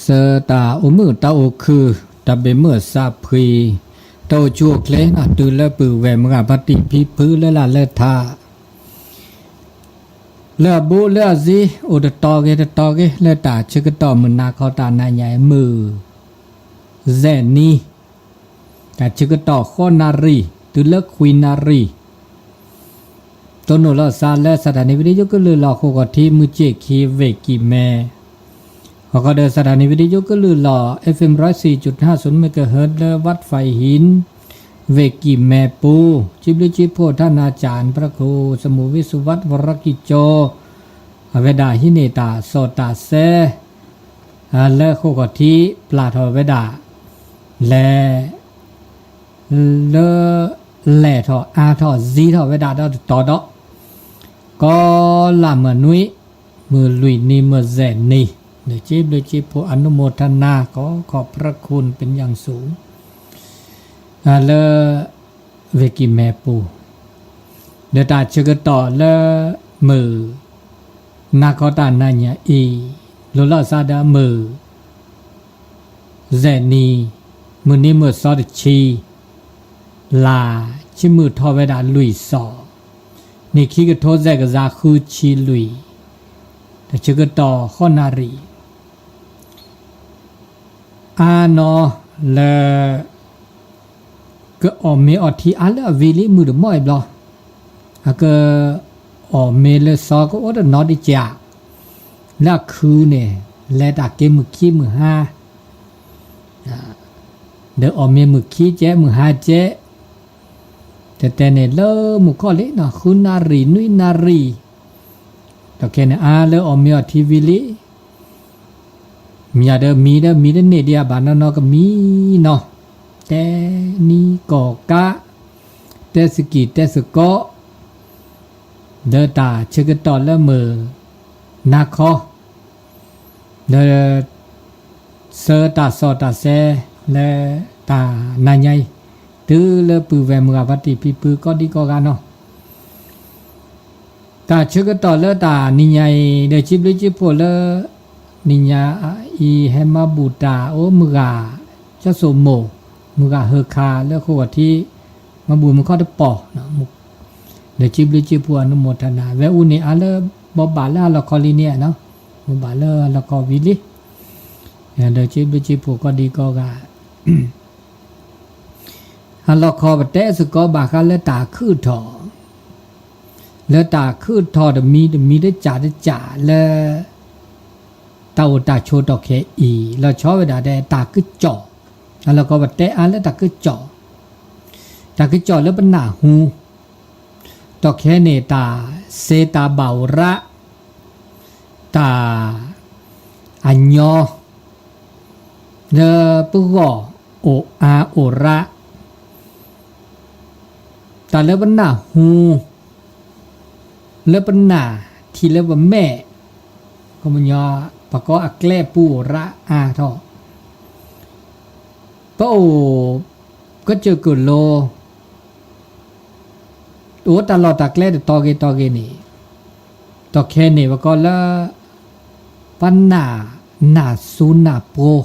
ဆၢတၢ်အိၣ်မုာ်တၢ်အိၣ်ခုၣ် တၢ်ဘၣ်မုာ်အသးဖှံ, တၢ်အိၣ်ဆူၣ်အိၣ်ချ့နီၤ တုၤလၢပုၢ်ဝဲၢ်မုၢ်ဂၤဖါတံၢ်ဖံဖုလၢလၢ်လၢထး လၢအဘူးလၢအစ့ အိၣ်တတီၤဂ့ၤတတီၤဂ့ၤ လၢတၢ်ဆၢကတီၢ်မုၢ်နၤခီတၢ်နၤညါအံၤ မုၢ် စဲးနံၤ တၢ်ဆၢကတီၢ်ဃိးနၣ်ရံၣ် တုၤလၢခွံနၣ်ရံၣ် တိၢ်နီၣ်လီၤသးလၢ စးထီၣ်န့ၣ် ဝံဒံယိကလုၢ်လီၤ ဃိာ်ခီၣ်ထံး မုၢ်စ့ၢ်ခံ ဝ့ၢ်ကံၢ်မဲ ဃီဃီဒီးစးထီၣ်န့ၣ် ဝံဒံယိကလုၢ်လီၤ FM ร้อยสี่จุดห้าศูนย์เมกะเฮิรตซ์ လၢ วัดฝายหิน ဝ့ၢ်ကံၢ်မဲပူၤ စံးဘျုးစံးဖှိၣ် ท่านอาจารย์พระครู สมุทรวิสุวัฒน์ วรกิจโจ အဝဲဒၣ်ဟံးန့ၢ်တၢ်စီၣ်တၢ်ဆဲး လၢဃိာ်ခီၣ်ထံး ပျၢ်ထီၣ်ဝဲဒၣ် လဲၤ လၢ လဲၤထီၣ်အါထီၣ်စံးထီၣ်ဝဲဒၣ်ဒီးတတီၤဒီး ကီးလၢ်မုၢ်နွံ မုၢ်လွံၢ်နံၤမုၢ်စဲးနံၤ ဒီးစံးဘျုးစံးဖှိၣ် อนุโมทนา ขอขอบพระคุณเป็นอย่างสูง လၢ ဝ့ၢ်ကံၢ်မဲပူၤ ဒီးတၢ်ဆၢကတီၢ်လၢ မုၢ် နၤခီတၢ်နၤညါအံၤ လိၤလီၤသးဒီးမုၢ် စဲးနံၤ မုၢ်နံၤမုၢ်သီတဆံ လါ ဆံမုၢ်ထီၣ်ဝဲဒၣ်လွံၢ်သီ နံၣ်ခံကထိစဲးကစၢ်ဃုဆံလွံၢ် တၢ်ဆၢကတီၢ်ဃိးနၣ်ရံၣ် အါနီၤလၢ ကအီၣ်မ့ၤအီထံအါလၢအဝံၤလံ မုၢ်တမီၢ်အံၤဘျီ အကအီၣ်မ့ၤလၢသီကအိၣ်တနီၤတကး လၢအခုန့ၣ် လဲၤတၢ်က့ၤမုၢ်ခံမုၢ်ဟါ ဒီးအီၣ်မ့ၤမုၢ်ခံကဲမုၢ်ဟါကဲ တဲတဲန့ၣ်လၢမုၢ်ခီၣ်လံနီၤ ဃုနၣ်ရံၣ်နွံနၣ်ရံၣ် ဒီးခဲန့ၣ်အါလၢအီၣ်မ့ၤအီထံဝံၤလံ မ့ၢ်ဒီးမံဒီးမံတန့ၢ်ဒံးအဘၣ်နီၢ်နီၢ်ကမံနီၤ တဲနံၣ်ကီၢ်ကး တဲသကံၢ်တဲသကိး ဒီးတၢ်ဆၢကတီၢ်လၢမုၢ် နၤခီ ဒီး ဆၢတၢ်စီၣ်တၢ်ဆဲးလၢတၢ်နၤညါအံၤ တုၤလၢပုၢ်ဝဲၢ်မုၢ်ဂၤဖါတံၢ်ဖံဖုကိးဒံကိးဂၤနီၤ တၢ်ဆၢကတီၢ်လၢတၢ်နံၤညါအံၤ ဒီးစံးဘျုးစံးဖှိၣ်လၢ နံၤညါအံၤဟဲမၤဘူၣ်တၢ်အိၣ်မုၢ်ဂၤ ကၠီစိမိၢ် မုၢ်ဂၤဟၢခါလၢဃိာ်ခီၣ်ထံး မၤဘူၣ်မုၢ်ခီၣ်တပီၤ ဒီးစံးဘျုးစံးဖှိၣ် อนุโมทนา ဝဲအူန့ၣ်အါလၢ ဘိးဘၣ်လၢအလီၢ်ခီလံန့ၣ်နီၤ ဘိးဘၣ်လၢအလီၢ်ခီဝံၤလံ ဒီးစံးဘျုးစံးဖှိၣ်ကိးဒံကိးဂၤ အလီၢ်ခီပတဲစ့ၢ်ကီးဘၣ်ဃးလၢတၢ်ခုၣ်ထီၣ် လၢတၢ်ခုၣ်ထီၣ်တမံၤတမံၤတကးတကးလၢ တၢ်အိၣ်တၢ်ဆိးတီၢ်ခဲအံၤ လီၤဆီဝဲဒၣ်ဒီးတၢ်ကစီၣ် အလီၢ်ခီပတဲအါလၢတၢ်ကစီၣ် တၢ်ကစီၣ်လၢပနၢ်ဟူ တီၢ်ခဲန့ၣ် တၢ်စဲတၢ်ဘၣ်အိၣ်ရၣ် တၢ် အညီ လၢပဂီၢ်အိၣ်အါအိၣ်ရၣ် တၢ်လၢပနၢ်ဟူ လၢပနၢ်ထံၣ်လၢပမဲာ် ကညီ ပကိးအကျဲပူၤအိၣ်ရၣ်အါထီၣ် ပအိၣ် ကစၢၢ်ကလိ အိၣ်တၢ်လီၢ်တၢ်ကျဲတတီၤဂ့ၤတီၤဂ့ၤန့ၣ် တီၢ်ခဲန့ၣ် ပကိးလၢ ပနၢ် နၢ်စူနၢ်ပှိၤ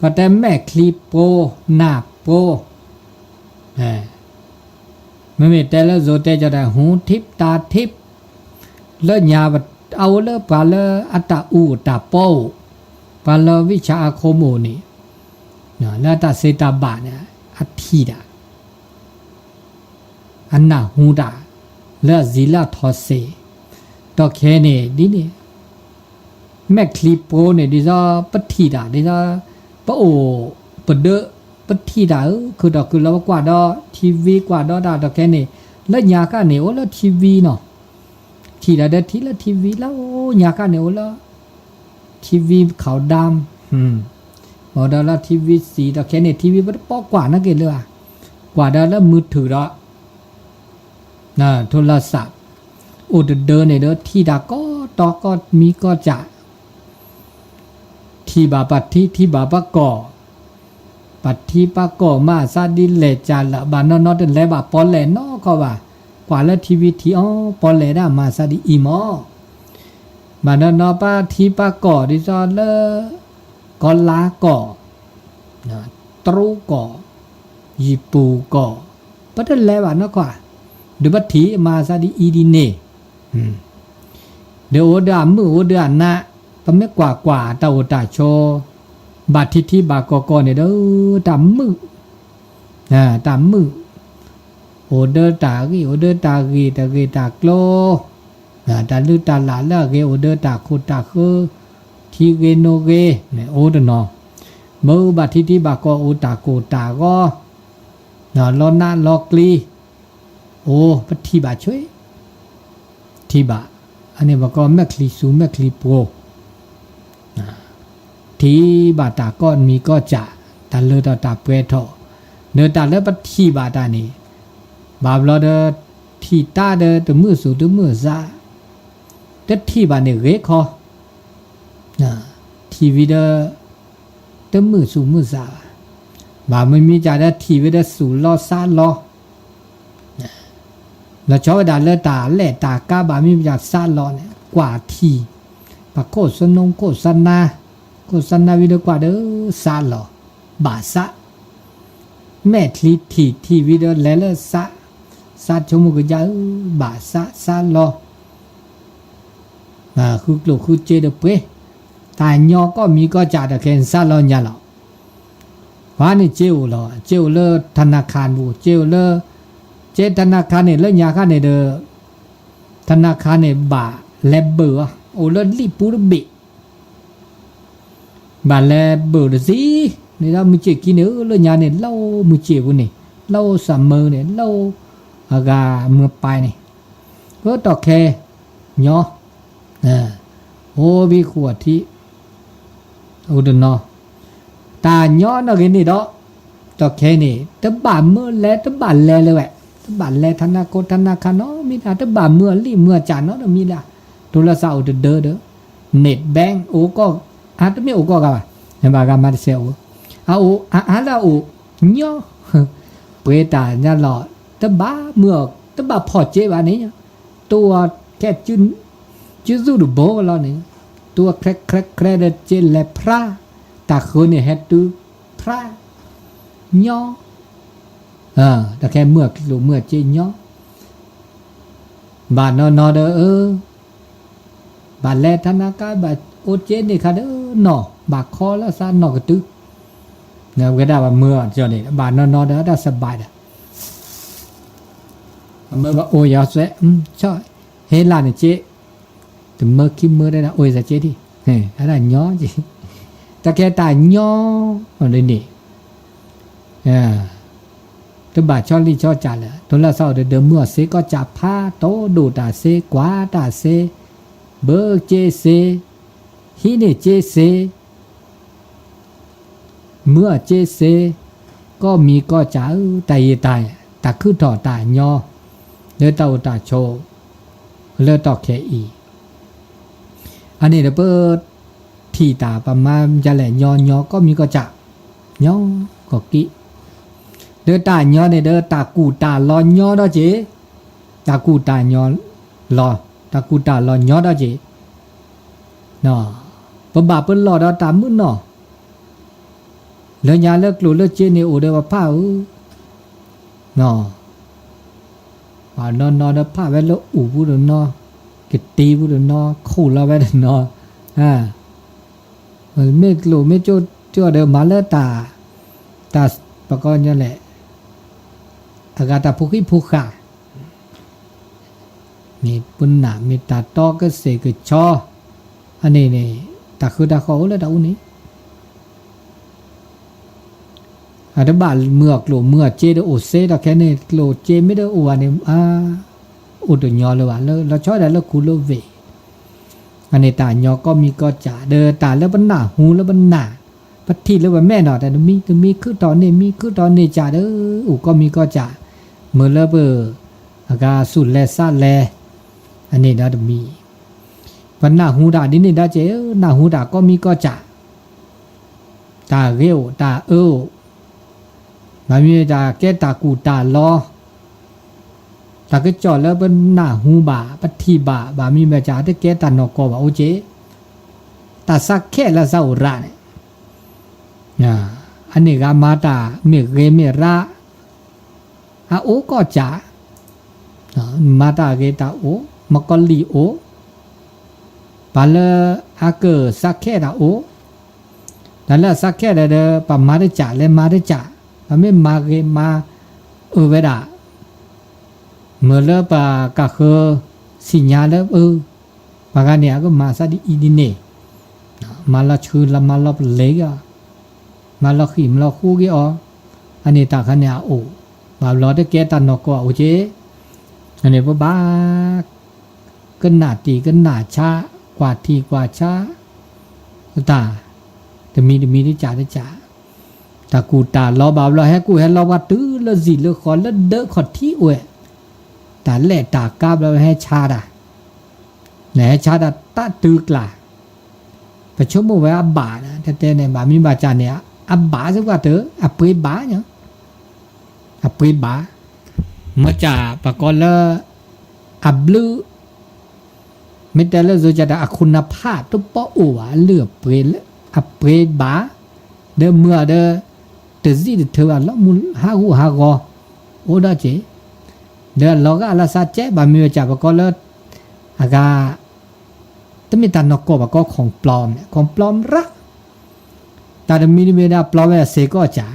ပတဲမဲာ်ချံပှိၤ နၢ်ပှိၤ မ့မ့ၢ်တဲလၢ ဇိုတဲကီးတၢ် ဟူထံးတၢ်ထံး လၢညါ အအိၣ်လၢပှၤလၢအတၢ်အူတၢ်ပီအိၣ် ပှၤလၢဝံၣ်ဆါအါခိၣ်မအိၣ်န့ၣ် လၢအတၢ်စဲတၢ်ဘၣ်န့ၣ် အထံၣ်တၢ် အနၢ်ဟူတၢ် လၢအစံးလၢအထီၣ်စ့ၢ် တီၢ်ခဲန့ၣ် ဒ်န့ၣ် မဲာ်ချံပှိၤန့ၣ် ဒ်သိးပထံၣ်တၢ် ဒ်သိး ပအိၣ်ပဒၢး ပထံၣ်တၢ်ဧၢ ခုၣ်ထီၣ်ခုၣ်လီၤ ပကွၢ်ဒီး ထံဝံ ကွၢ်ဒီးတၢ် တီၢ်ခဲန့ၣ် လၢညါခါန့ၣ် အိၣ်လၢထံဝံနီၤ ထံၣ်တၢ်ဒီးထံၣ်လၢထံဝံလီၤ ညါခါန့ၣ် အိၣ်လၢ ထံဝံ ခးဒၢမ် အိၣ်ဒီးလၢထံဝံစံး တီၢ်ခဲန့ၣ် ထံဝံပတပီၢ်ကွၢ်နာ်က့ၤလၢၤဘၣ် ကွၢ်ဒီးလၢမုၢ်ထုးဒီး ထိလီၤစး အိၣ်တဒၢန့ၣ်ဒီး ထံၣ်တၢ်ကိးတီၤကိးမံၤကိးစး ထံၣ်ဘၣ်ပှၤထံ ထံၣ်ဘၣ်ပှၤကီၢ် ပှၤထံပှၤကီၢ်မၤအသးဒ်လဲၣ်ကလဲၣ် ဘၣ်နီၢ်နီၢ်တလဲၤဘၣ်ပီၣ်လဲၣ်နီတခီဘၣ် ကွၢ်လၢထံဝံထံၣ်အီၤ ပီၣ်လဲၣ်ဒၣ်မၤအသးဒ်အံၤမး ဘၣ်နီၢ်နီၢ်ပှၤထံပှၤကီၢ်ဒ်သိးလၢ ကီၤလါကီၢ်, တရူးကီၢ်, ယံၤပူၤကီၢ်, ပတလဲၤဘၣ်နီတခီ, ဒီးပထံၣ်မၤသးဒ်အံၤဒ်န့ၣ်, ဒီးအိၣ်ဒီးအမုာ်အိၣ်ဒီးအနး, ပမ့ၢ်ကွၢ်ကွၢ်တၢ်အိၣ်တၢ်ဆိး, ဘၣ်ထံထံဘၣ်ကီၢ်ကီၢ်န့ၣ်ဒီး တၢ်မုာ်, တၢ်မုာ်, အိၣ်ဒီးတၢ်ဂ့ၢ်အိၣ်ဒီးတၢ်ဂ့ၢ်တၢ်ဂ့ၢ်တၢ်ကျိၤ, တၢ်လုၢ်တၢ်လၢ်လၢအဂ့ၤအိၣ်ဒီးတၢ်ခိၣ်တၢ်ဃၢ, ထံဂ့ၤနိဂ့ၤန့ၣ် အိၣ်တနီၤ, မ့ၢ်ဘၣ်ထံထံဘၣ်ကီၢ်အိၣ်တၢ်ကိၢ်တၢ်ဂီၤ, လီနးလီကျံ, အိၣ်ပထံၣ်ဘၣ်ဆှံ, ထံၣ်ဘၣ်, အန့ၣ်ပကိးမဲာ်ချံဆူမဲာ်ချံပှိၤ ထံၣ်ဘၣ်တၢ်ကိးမံၤကိးစၢ်, တၢ်လၢထီၣ်တၢ်ပှဲၤထီၣ်, ဒီးတၢ်လၢပထံၣ်ဘၣ်တၢ်န့ၣ်, ဘၣ်ဘျီဒီး ထံၣ်တၢ်ဒီးတမုာ်သူၣ်တမုာ်သး, တထံၣ်ဘၣ်န့ၣ်ဂ့ၤခီ, ထံၣ်ဝံၤဒီး တမုာ်သူၣ်မုာ်သးဘၣ်, ဘၣ်မနုၤမ့ၢ်ကဒီးထံၣ်ဝံၤဒီးသူၣ်လီသးလီ လီၤဆီဝဲဒၣ်လၢတၢ်လဲၣ်တၢ်ကါဘၣ်မ့ၢ်ပှၤသးလီၤန့ၣ် ကွၢ်ထံၣ်, ပှၤခိၣ်စနိခိၣ်စနါ, ခိၣ်စနါဝံၤဒီးကွၢ်ဒီးသးလီၤ, ဘၣ်သး, မဲာ်ချံထံၣ်ထံၣ်ဝံၤဒီးလဲၤလၢသး, သးဆိကမိၣ်ကစၢ်ဧၢ, ဘၣ်သးသးလီၤ, ဃုကျိၣ်ဃုစ့ဒီးပှ့ၤ, တၢ်ညီကိးမံၤကိးစၢ်ဒီးခဲအံၤသးလီၤညါလီၤ ပှၤန့ၣ်စ့အိၣ်လီၤ, စ့အိၣ်လၢထနၢခါပူၤ, စ့အိၣ်လၢ, စ့ထနၢခါန့ၣ်လၢညါခါန့ၣ်ဒီး, ထနၢခါန့ၣ်ဘၣ်လဲၤဘၢၣ်အီၤ, အိၣ်လၢလံာ်ပူၤတဘ့ၣ်, ဘၣ်လဲၤဘၢၣ်တသ့, န့ၣ်ဒီးမုၢ်စ့ၢ်ကံန့ၣ် လၢညါန့ၣ် လီၢ်မုၢ်စ့ၢ်ပူၤန့ၣ်, လီၢ်အိၣ်စၢ်မၢန့ၣ်, လီၢ်အိၣ်အဂၤမၢပၢ်န့ၣ်, အတီၢ်ခဲ, ညီ အိၣ်ဘံဃိးထံး, အိၣ်တနီၤ, တၢ်ညီနီၢ်ဂ့ၤန့ၣ်ဒီး, တီၢ်ခဲန့ၣ် တဘၣ်မၢလဲၤ တဘၣ်လဲၤလၢၤဝဲ, တဘၣ်လဲၤထနၢခါခိၣ်ထနၢခါနီတမံၤဒၣ်, တဘၣ်မၢအလံာ်မၢအစၢ်နီတမံၤဒၣ်, တိၤလၢသးအိၣ်တဒၢဒီး, နံၣ်ဘဲၣ်အိၣ်ကီၢ်, အတမ့ၢ်အိၣ်ကီၢ်ဂၤဘၣ်, နဘၣ်ဂၤမၤတစဲးအိၣ်, အအိၣ်အါလၢအအိၣ်, ညီ ပှ့ၤတၢ်ညါလီၤ, တဘၣ်မၢအီၤ တဘၣ်ဖီၣ်စ့ဘၣ်န့ၣ်, တိၢ်အီၤခဲ ကၠူသူၣ်တဘိလီၤန့ၣ်, တိၢ်အီၤချဲးချဲးချဲးဒီးစ့လဲၤဖြါ, တၢ်ဃၢၤန့ၣ်ဟဲတုၤဖြါ, ညီ, တၢ်ခဲမုၢ်အကျိၣ်မုၢ်အစ့ညီ, ဘၣ်နီၢ်နီၢ်ဒီး, ဘၣ်လဲၤထနၢခါ ဘၣ်အိၣ်စ့န့ၣ်ခါဒီးနီၢ်, ဘၣ်ခီလၢသးနီၢ်ကတုၤ, ဝဲဒၣ်ဘၣ်မၢအီၤကၠီန့ၣ် ဘၣ်နီၢ်နီၢ်ဒီးတၢ်စဘၢ်ဒီး မၢဘၣ်အိၣ်ယီၤသွဲ, ဟ့ၣ်လၢ်န့ၣ်စ့, တမၢခံမၢဒၣ်အိၣ်ယၤစ့ဒံး, အဒၣ်ညီ, တၢ်ခဲတၢ်ညီ, န့ၣ် တဘၣ်ဆီလံဆီစၢ်လၢၤ, တိၤလၢသးအိၣ်တဒၢမုၢ်အီၤစ့ကီၢ်စၢ်ဖး, တိၢ်ဒိၣ်တၢ်စ့, ကွၢ်တၢ်စ့, ဘၢစ့စ့, ဟံးန့ၢ်စ့စ့ မုၢ်အီၤစ့စ့, ကိးမံၤကိးစၢ်ဧၢ, တၢ်ယံာ်တၢ်, တၢ်ခုၣ်ထီၣ်တၢ်ညီ, လၢတၢ်အိၣ်တၢ်ဆိး, လၢတီၢ်ခဲအံၤ, အန့ၣ်ဒီးပထံၣ်တၢ် ပမၤဒ်လဲၣ် ညီညီ ကိးမံၤကိးစၢ်, ညီကီၢ်က့, ဒီးတၢ်ညီန့ၣ်ဒီး တၢ်ကူၣ်တၢ်လီၤညီဒီးက့ၤ, တၢ်ကူၣ်တၢ်ညီလီၤ, တၢ်ကူၣ်တၢ်လီၤညီဒီးက့ၤ ပဘၣ်ပလီၢ်ဒီးတၢ်မုာ်နီၢ်, လၢညါလၢကျိၣ်လၢစ့န့ၣ်အိၣ်ဒီးပဖးဧၢ, ပှၤနီၢ်နီၢ်ဒီးဖးဝဲလၢအူၣ်ပူၤတနီၤ, ကတ့ပူၤတနီၤ, ခိၣ်လီၤဝဲတနီၤ, မ့ၢ်ကျိၣ်မ့ၢ်စ့ကၠီဒီးမၤလၢတၢ်, တၢ်ပကီညါလဲၣ်, အဂၤတၢ်ဖိဃံဖိဃာ် မ့ၢ်ပနၢ်မ့ၢ်တၢ်တီကစ့ၢ်ကဆီ, အန့ၣ်န့ၣ်, တၢ်ဃုတၢ်ဃီအိၣ်လၢတၢ်အူန့ၣ်, အတဘၣ်မုၢ်အီၤကျိၣ်မုၢ်အီၤစ့ဒီးအိၣ်စ့ဒီးခဲန့ၣ် ကျိၣ်စ့မ့ၢ်တအိၣ်ဘၣ်န့ၣ်, အိၣ်တညီလၢၤဘၣ်, လီၤဆီဝဲဒၣ်လၢခူလၢဝ့ၢ်, အန့ၣ်တၢ်ညီကိးမံၤကိးစၢ် ဒီးတၢ်လၢပနၢ်ဟူလၢပနၢ်, ပထံၣ်လၢပမဲာ်နီၤ တၢ်တမံၤတမံၤခုၣ်ထီၣ်န့ၢ်မံၤခုၣ်ထီၣ်န့ၢ်စၢ်ဒီး အိၣ်ကိးမံၤကိးစၢ်, မုၢ်လၢပ အဂၤသူၣ်လဲၤသးလဲၤ, အန့ၣ်ဒီးတမံၤ, ပနၢ်ဟူတၢ်ဒ်န့ၣ်ဒီးက့ၤ, နၢ်ဟူတၢ်ကိးမံၤကိးစၢ်, တၢ်ဂ့ၤအိၣ်တၢ်အၢအိၣ်, ဘၣ်မ့ၢ်တၢ်ကဲတၢ်ကူၣ်တၢ်လီၤ, တၢ်ကစီၣ်လၢပနၢ်ဟူဘၣ် ပထံၣ်ဘၣ် ဘၣ်မ့ၢ်မ့ၢ်စၢ် တကဲတၢ်နီၢ်ကီၢ်ဘၣ်အိၣ်က့ၤ, တၢ်သးခဲလၢသးအိၣ်ရၣ်န့ၣ်, အန့ၣ်ဂၤမၤတၢ်မ့ၢ်ဂ့ၤမ့ၢ်ရါ အအိၣ်ကီၢ်စး, မၤတၢ်ဂ့ၤတၢ်အိၣ်, မကီၢ်လံၢ်အိၣ်, ပှၤလၢအကစးခဲတၢ်အိၣ်, တၢ်လၢအစးခဲတၢ်ဒီး ပှၤမၤတစးလဲၤမၤတစး, ပှၤမ့ၢ်မၤဂ့ၤမၤအၢဝဲဒၣ် မ့ၢ်လၢပှၤကဃၢၤစံၣ်ညါလၢ ပှၤဂၤန့ၣ် အကမၤစးဒ်အံၤဒ်န့ၣ်, မၤလီၤဆှုလီၤမၤလီၤပလဲၤအီၤ, မၤလီၤဃံၣ်မၤလီၤဃူက့ၤအီၤ, အန့ၣ်တၢ်ခါန့ၣ်အအိၣ်, ဘၣ်ဘျီတကဲတၢ်နီၢ်ကီၢ်အအိၣ်က့ၤ, အန့ၣ်ပဘၣ် ကနၣ်တံၢ်ကနၣ်ဆါ, ကွၢ်ထံကွၢ်ဆါ, တၢ်, တမံၤတမံၤတစးတစး, တၢ်ကူၣ်တၢ်လီၤဘၣ်ဘျီ ဟဲကူၣ်ဟဲလီၤပှၤတုၤလၢစံၣ်လၢဃီလၢဒၢးခီၣ်ထံးအိၣ်ဝဲ, တၢ်လဲၣ်တၢ်ကါဘျီဟဲဆါတၢ်, နဟဲဆါတၢ်တၢ်တုၤကျါ, ပဆိကမိၣ်ဝဲအဘၣ်, တဲတဲန့ၣ် ဘၣ်မံဘၣ်စၢ်န့ၣ် အဘၣ်စ့ၢ်ကီးတၢ်, အပှ့ၤဘၣ်, အပှ့ၤဘၣ်, မ့ၢ်စၢ်ပှၤကိးလၢ အဘျုး မ့ၢ်တဲလၢယိၤကတၢၢ် အခိၣ်နၢ်ဖးတပီၢ်အိၣ်ဘၣ် အလုၢ်အပှ့ၤ, အပှ့ၤဘၣ်, ဒီးမုၢ်အီၤဒီး တစံးတထၢဘၣ် လီၤမူဟးဂူာ်ဟးဂီၤ, အိၣ်ဒီးက့ၤ, ဒီးလီၤဂာ်လၢစးကဲ ဘၣ်မံဘၣ်စၢ်ပှၤကိးလၢ အဂၤ တမ့ၢ်တၢ်နီၢ်ကီၢ်ဘၣ် ကိး ของปลอม န့ၣ် ของปลอม ရၣ်, တၢ်တမံၤတမံၤဒီး ပျီဝဲအစ့ၢ်ကီးစၢ်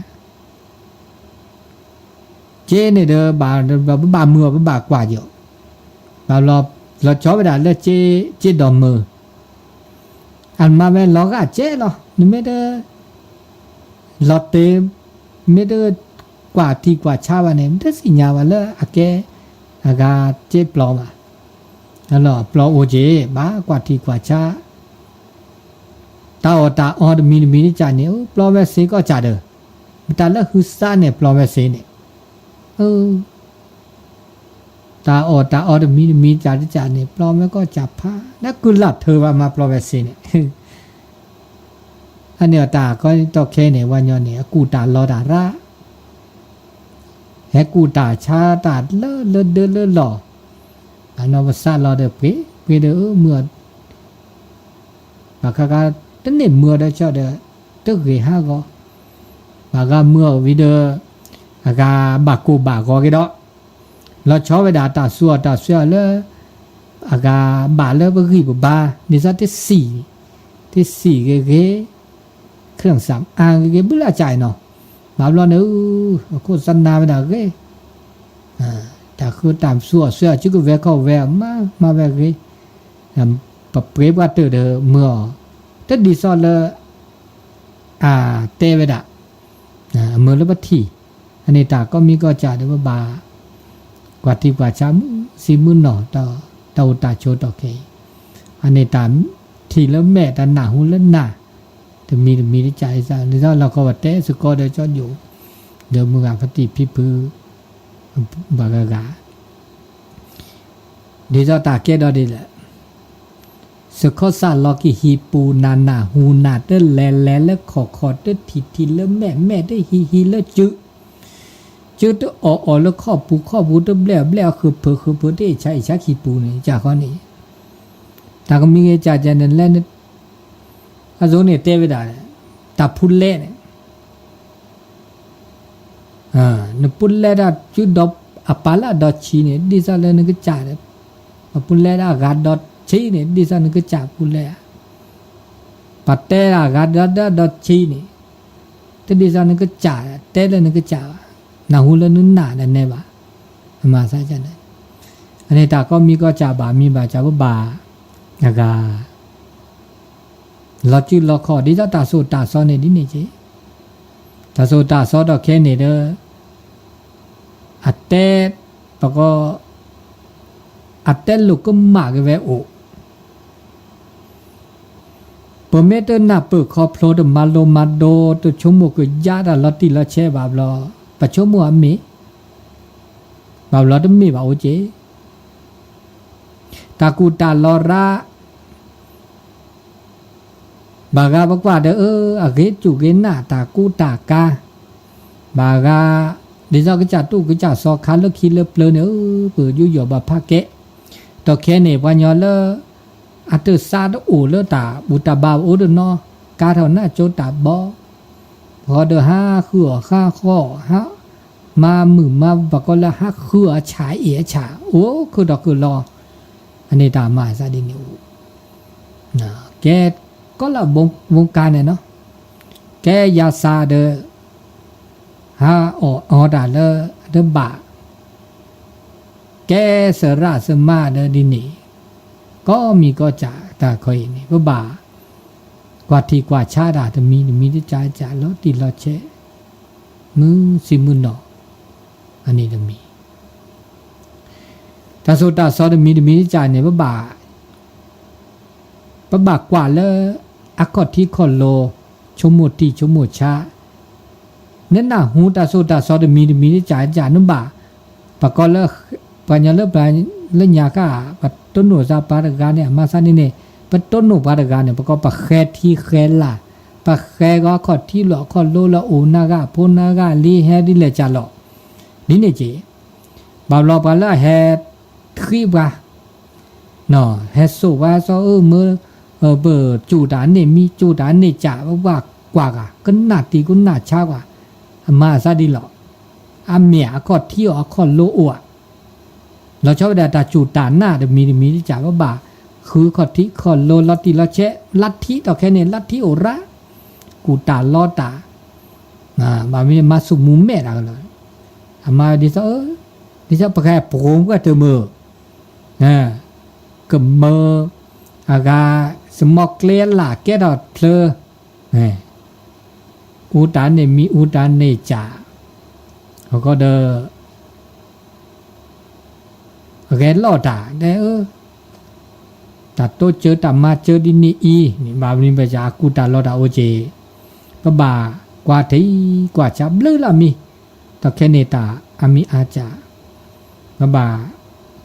က့န့ၣ်ဒီး ပဘၣ်မုာ်အီၤ ပဘၣ်ကွၢ်ယီၤ, ဘၣ်ဘျီ လီၤဆီဝဲဒၣ်လၢ က့ဒီးမုာ်, အမၤဝဲလီၤဂာ်ကဲလီၤ, နမ့ၢ်တ လီၤတဲာ်, မ့ၢ်တကွၢ်ထံကွၢ်ဆါဘၣ်န့ၣ် မ့ၢ်တသ့ၣ်ညါဘၣ်လၢအကဲ အဂၤက့ပျီဘၣ်, ပျီအိၣ်က့ၤ ဘၣ်ကွၢ်ထံကွၢ်ဆါ တၢ်အီၣ်တၢ်အီတမံၤတမံၤတစးန့ၣ် ပျီဝဲစ့ၢ်ကီးစၢ်ဒီး, မ့ၢ်တၢ်လၢဟုသးန့ၣ် ပျီဝဲစ့ၢ်န့ၣ်, တၢ်အီၣ်တၢ်အီတမံၤတမံၤတစးတစးန့ၣ် ပျီဝဲကီးစၢ်ဖး လၢကုၢ်လၢ်ထၢဘၣ်မၤပျီဝဲစ့ၢ်န့ၣ်, အန့ၣ်အတၢ်ကီတီခဲန့ၣ် ပှၤညီန့ၣ် အကူၣ်တၢ်လီၤတၢ်ရၣ် ဟဲကူၣ်တၢ်ဆါတၢ်လၢလၢဒၢလၢလီၢ်, အနီၢ်ပစးလီၤဒီးပှ့ၤ ပှ့ၤဒီးမုၢ်အီၤ, ဘၣ်ခါခါ တန့ၢ်မုၢ်အီၤဒီးဆီဒီး တဂ့ၤဟးဂီၤ, ဘၣ်ဂၤမုၢ်အီၤဝံၤဒီး အဂၤဘၣ်ကိၢ်ဘၣ်ဂီၤက့ၤဒီး, လီၤဆီဝဲဒၣ်တၢ်စူၤအီၤတၢ်စူၤအီၤလၢ အဂၤဘၣ်လၢပဂံၢ်ပဘါ, ဒ်သိးတစံၣ်, တစံၣ်ဂ့ၤဂ့ၤ เครื่องสำอางဂ့ၤဂ့ၤ ဘုလၢအကၢ်အံၤနီၤ, ဘၣ်ဘျီန့ၣ် အခိၣ်သနၢ်ဝဲဒၣ်ဂ့ၤ, တၢ်ဃုတၢ်စူၤအီၤစူၤအီၤ စုကဝဲၤခီၣ်ဝဲအီၤ မၤမၤဝဲဂ့ၤ, ပပှ့ၤပှၤတၢၢ်ဒီးမုၢ်အီၤ, တဒ်သိးလၢ အတဲဝဲဒၣ်, အမုာ်လၢပထံၣ်, အန့ၣ်တၢ်ကိးမံၤကိးကၢ်ဒီးပဘၣ် ကွၢ်ထံကွၢ်ဆါမုၢ်ဆံမုၢ်နီၢ် တၢ်အိၣ်တၢ်ဆိးတီၢ်ခဲအံၤ, အန့ၣ်တၢ်ထံၣ်လၢမဲာ် တၢ်နၢ်ဟူလၢနၢ်, တမံၤတမံၤတကးအံၤ ဒ်သိးလီၢ်ကဝီၤတဲစ့ၢ်ကီးဒီးကၠီယိာ်, ဒီးမုၢ်ဂၤဖါတံၢ်ဖံဖု ဘၣ်ဂၤဂၤ ဒ်သိးတၢ်ကဲဒီးဒ်လဲၣ်, စခီစၢ်လီၤက့ၤဟံၣ်ပူၤ နၢ်နၢ်ဟူနၢ် တလဲၤလဲၤလၢခီၣ်ခီၣ် တထံၣ်ထံၣ်လၢမဲာ်မဲာ် တဟံၣ်ဟံၣ်လၢစုး, စုးတအီၣ်အီၣ်လၢခီၣ်ပူၤခီၣ်ပူၤ တဘျဲၣ်အီၣ်ဘျဲၣ်အီၣ် ဃုာ်ဖုးဃုာ်ဖုး တအ့ၣ်ဆါအ့ၣ်ဆါဟံၣ်ပူၤန့ၣ် ကၢ်ဃီန့ၣ်, တၢ်ကမံၤကကၢ်ကၢ်န့ၣ်လဲၣ်, အသိးန့ၣ်တဲဝဲဒၣ်, တၢ်ဖူလဲၣ်န့ၣ် နပူၤလဲၣ်တၢ်စုဒီး အပာ်လၢအဒီးဆံးန့ၣ် ဒ်သိးလၢနကစၢ်ဒီး, ပပူၤလဲၣ်တၢ်အဂၤဒီးဆံးန့ၣ် ဒ်သိးနကစၢ်ပူၤလဲၣ်ဧါ, ပတဲတၢ်အဂၤဒီးဒီးဆံးန့ၣ်, တဒ်သိးနကစၢ် တဲလၢနကစၢ်ဘၣ်, နၢ်ဟူလၢနနၢ်ဒီးနဲဘၣ်, အမၤသးန့ၣ်, အန့ၣ်တၢ်ကိးမံၤကိးကၢ်ဘၣ်မံၤဘၣ်ကၢ်ပဘၣ်, အဂၤ လီၤစုလီၤခီၣ် ဒ်သိးတၢ်သိၣ်တၢ်သီန့ၣ်ဒ်န့ၣ်က့, တၢ်သိၣ်တၢ်သီဒီးခဲန့ၣ်ဒီး, အတဲ, ပကီ, အတဲလိာ်ကမၣ်က့ၤဝဲအိၣ်, ပမ့ၢ်တနၢ်ပၢၢ်ခီဖျိ တမၤလိမၤဒိး တဆိကမိၣ်ကယါတၢ်လီၤတံၢ်လီၤဆဲးဘၣ်ဘျီ, ပဆိကမိၣ်အမ့ၢ်, ဘၣ်ဘျီတမ့ၢ်ဘၣ်အိၣ်က့ တၢ်ကူၣ်တၢ်လီၤရၣ်, ဘၣ်ဂၤပကွၢ်ဒီးအၢ အဂ့ၤစူၢ်ဂ့ၤနာ် တၢ်ကူတၢ်ကၤ, ဘၣ်ဂၤ, ဒ်သိးကစၢ်တူၢ်ကစၢ်စီၤခါလၢခံလၢပျၢၤန့ၣ် အၢ ပယူးယီၣ်ဘၣ်ဖးကဲ, ဒီးခဲန့ၣ် ပှၤညီလၢ အတၢ်သးတအိၣ်လၢတၢ်ဘူၣ်တၢ်ဘါအိၣ်တနီၤ, ကါထီၣ်နၢ်ကၠိတၢ်ဘီ ပှၤဒီးဟးဃုအီၣ်ဟးဃီအီၣ် ဟးမၤမုာ်မၤ ပှၤကိးလၢဟးဃုအီၣ်အဆၣ်အ့ၣ်အဆၣ် အိၣ်ခုၣ်ထီၣ်ခုၣ်လီၤ, အန့ၣ်တၢ်မၤအသးဒ်န့ၣ်အိၣ်, ကဲ ကိးလၢ ဝူကါန့ၣ်နီၤ, ကဲယၤစၢ်ဒီး ဟးအီၣ်အီတၢ်လၢ တဘၣ် ကဲသရၣ်သမါဒီးဒ်န့ၣ်, ကိးမံၤကိးစၢ်တၢ်ခီအံၤန့ၣ် ပဘၣ် ကွၢ်ထံကွၢ်ဆးတၢ်တမံၤတမံၤ တစၢ်တစၢ် လီၤတံၢ်လီၤဆဲး မုၢ်ဆ့ၣ်မုၢ်နီၢ်, အန့ၣ်တမံၤ, တၢ်သိၣ်တၢ်သီတမံၤတမံၤတစၢ်န့ၣ် ပဘၣ် ပဘၣ်ကွၢ်လၢ အခီၣ်ထံးခီၣ်လိၤ ဆိကမိၣ်တံၢ်ဆိကမိၣ်ဆး, နနၢ်ဟူတၢ်သိၣ်တၢ်သီတမံၤတမံၤတစၢ်တစၢ် နဘၣ် ပကိးလၢ ပှၤညီလၢပှၤလၢညါဃၣ် ပတိၢ်နီၣ်သးပှၤတဂၤန့ၣ် အမၤသးန့ၣ်န့ၣ် ပတိၢ်နီၣ်ပှၤတဂၤန့ၣ် ပကိးပဃဲထံဃဲလၢ်, ပဃဲဂီၤခီၣ်ထံးလီၢ်ခီၣ်လိၤလၢအိၣ်နၤဂၤအဖိနၤဂၤလံ ဟဲဒ်လဲၣ်စၢ်လီၤ, ဒ်န့ၣ်က့ၤ, ဘၣ်ဘျီပှၤလၢအဟဲ ဃံပှၤ ဟဲစိာ်ပှၤစီၤအၢမၢ ပကၠူၣ်တၢ်န့ၢ်မံ ကၠူၣ်တၢ်န့ၢ်စၢ် ပဘၣ်ကွၢ်ဂၤ ကနၣ်တံၢ်ကနၣ်ဆါကွၢ်, အမၤအသးဒ်လီၤ, အမ့ၢ်အခီၣ်ထံးအီၤအခီၣ်လိၤအိၣ်ဧါ, လီၤဆီဝဲဒၣ်တၢ်စူၢ်တၢ်နာ်တမံၤတမံၤတစၢ် ပဘၣ်ဃုခီၣ်ထံးခီၣ်လိၤလီၤတံၢ်လီၤဆဲး လါထံးဒီးခဲန့ၣ် လါထံးအိၣ်ရၣ်, ကူၣ်တၢ်လီတၢ် ဘၣ်မ့ၢ်မၤဆူၣ်မူၤမဲာ်တၢ်ကလီၤ, အမၤဒ်သိး ဒ်သိးပကဲပှိၤပှၢ်တမုာ် ကမၢ အဂၤ သမီကျဲလၢ်ကဲထီၣ်ချၢ အူတၢ်န့ၢ်မံ အူတၢ်န့ၢ်စၢ် အဃိဒီး အဂဲၤလီၢ်တၢ် တဲအၢ တၢ်တိစၢၤတၢ်မၤစၢၤဒ်န့ၣ်အံၤ ဘၣ်မနုၤဘၣ်စၢ် အကူၣ်တၢ်လီတၢ်အိၣ်က့ၤ ပဘၣ်ကွၢ်ထံကွၢ်ဆးဘျုးလၢမံၤ ဒီးခဲန့ၣ်တၢ်အမံၤအါစၢ် ပဘၣ်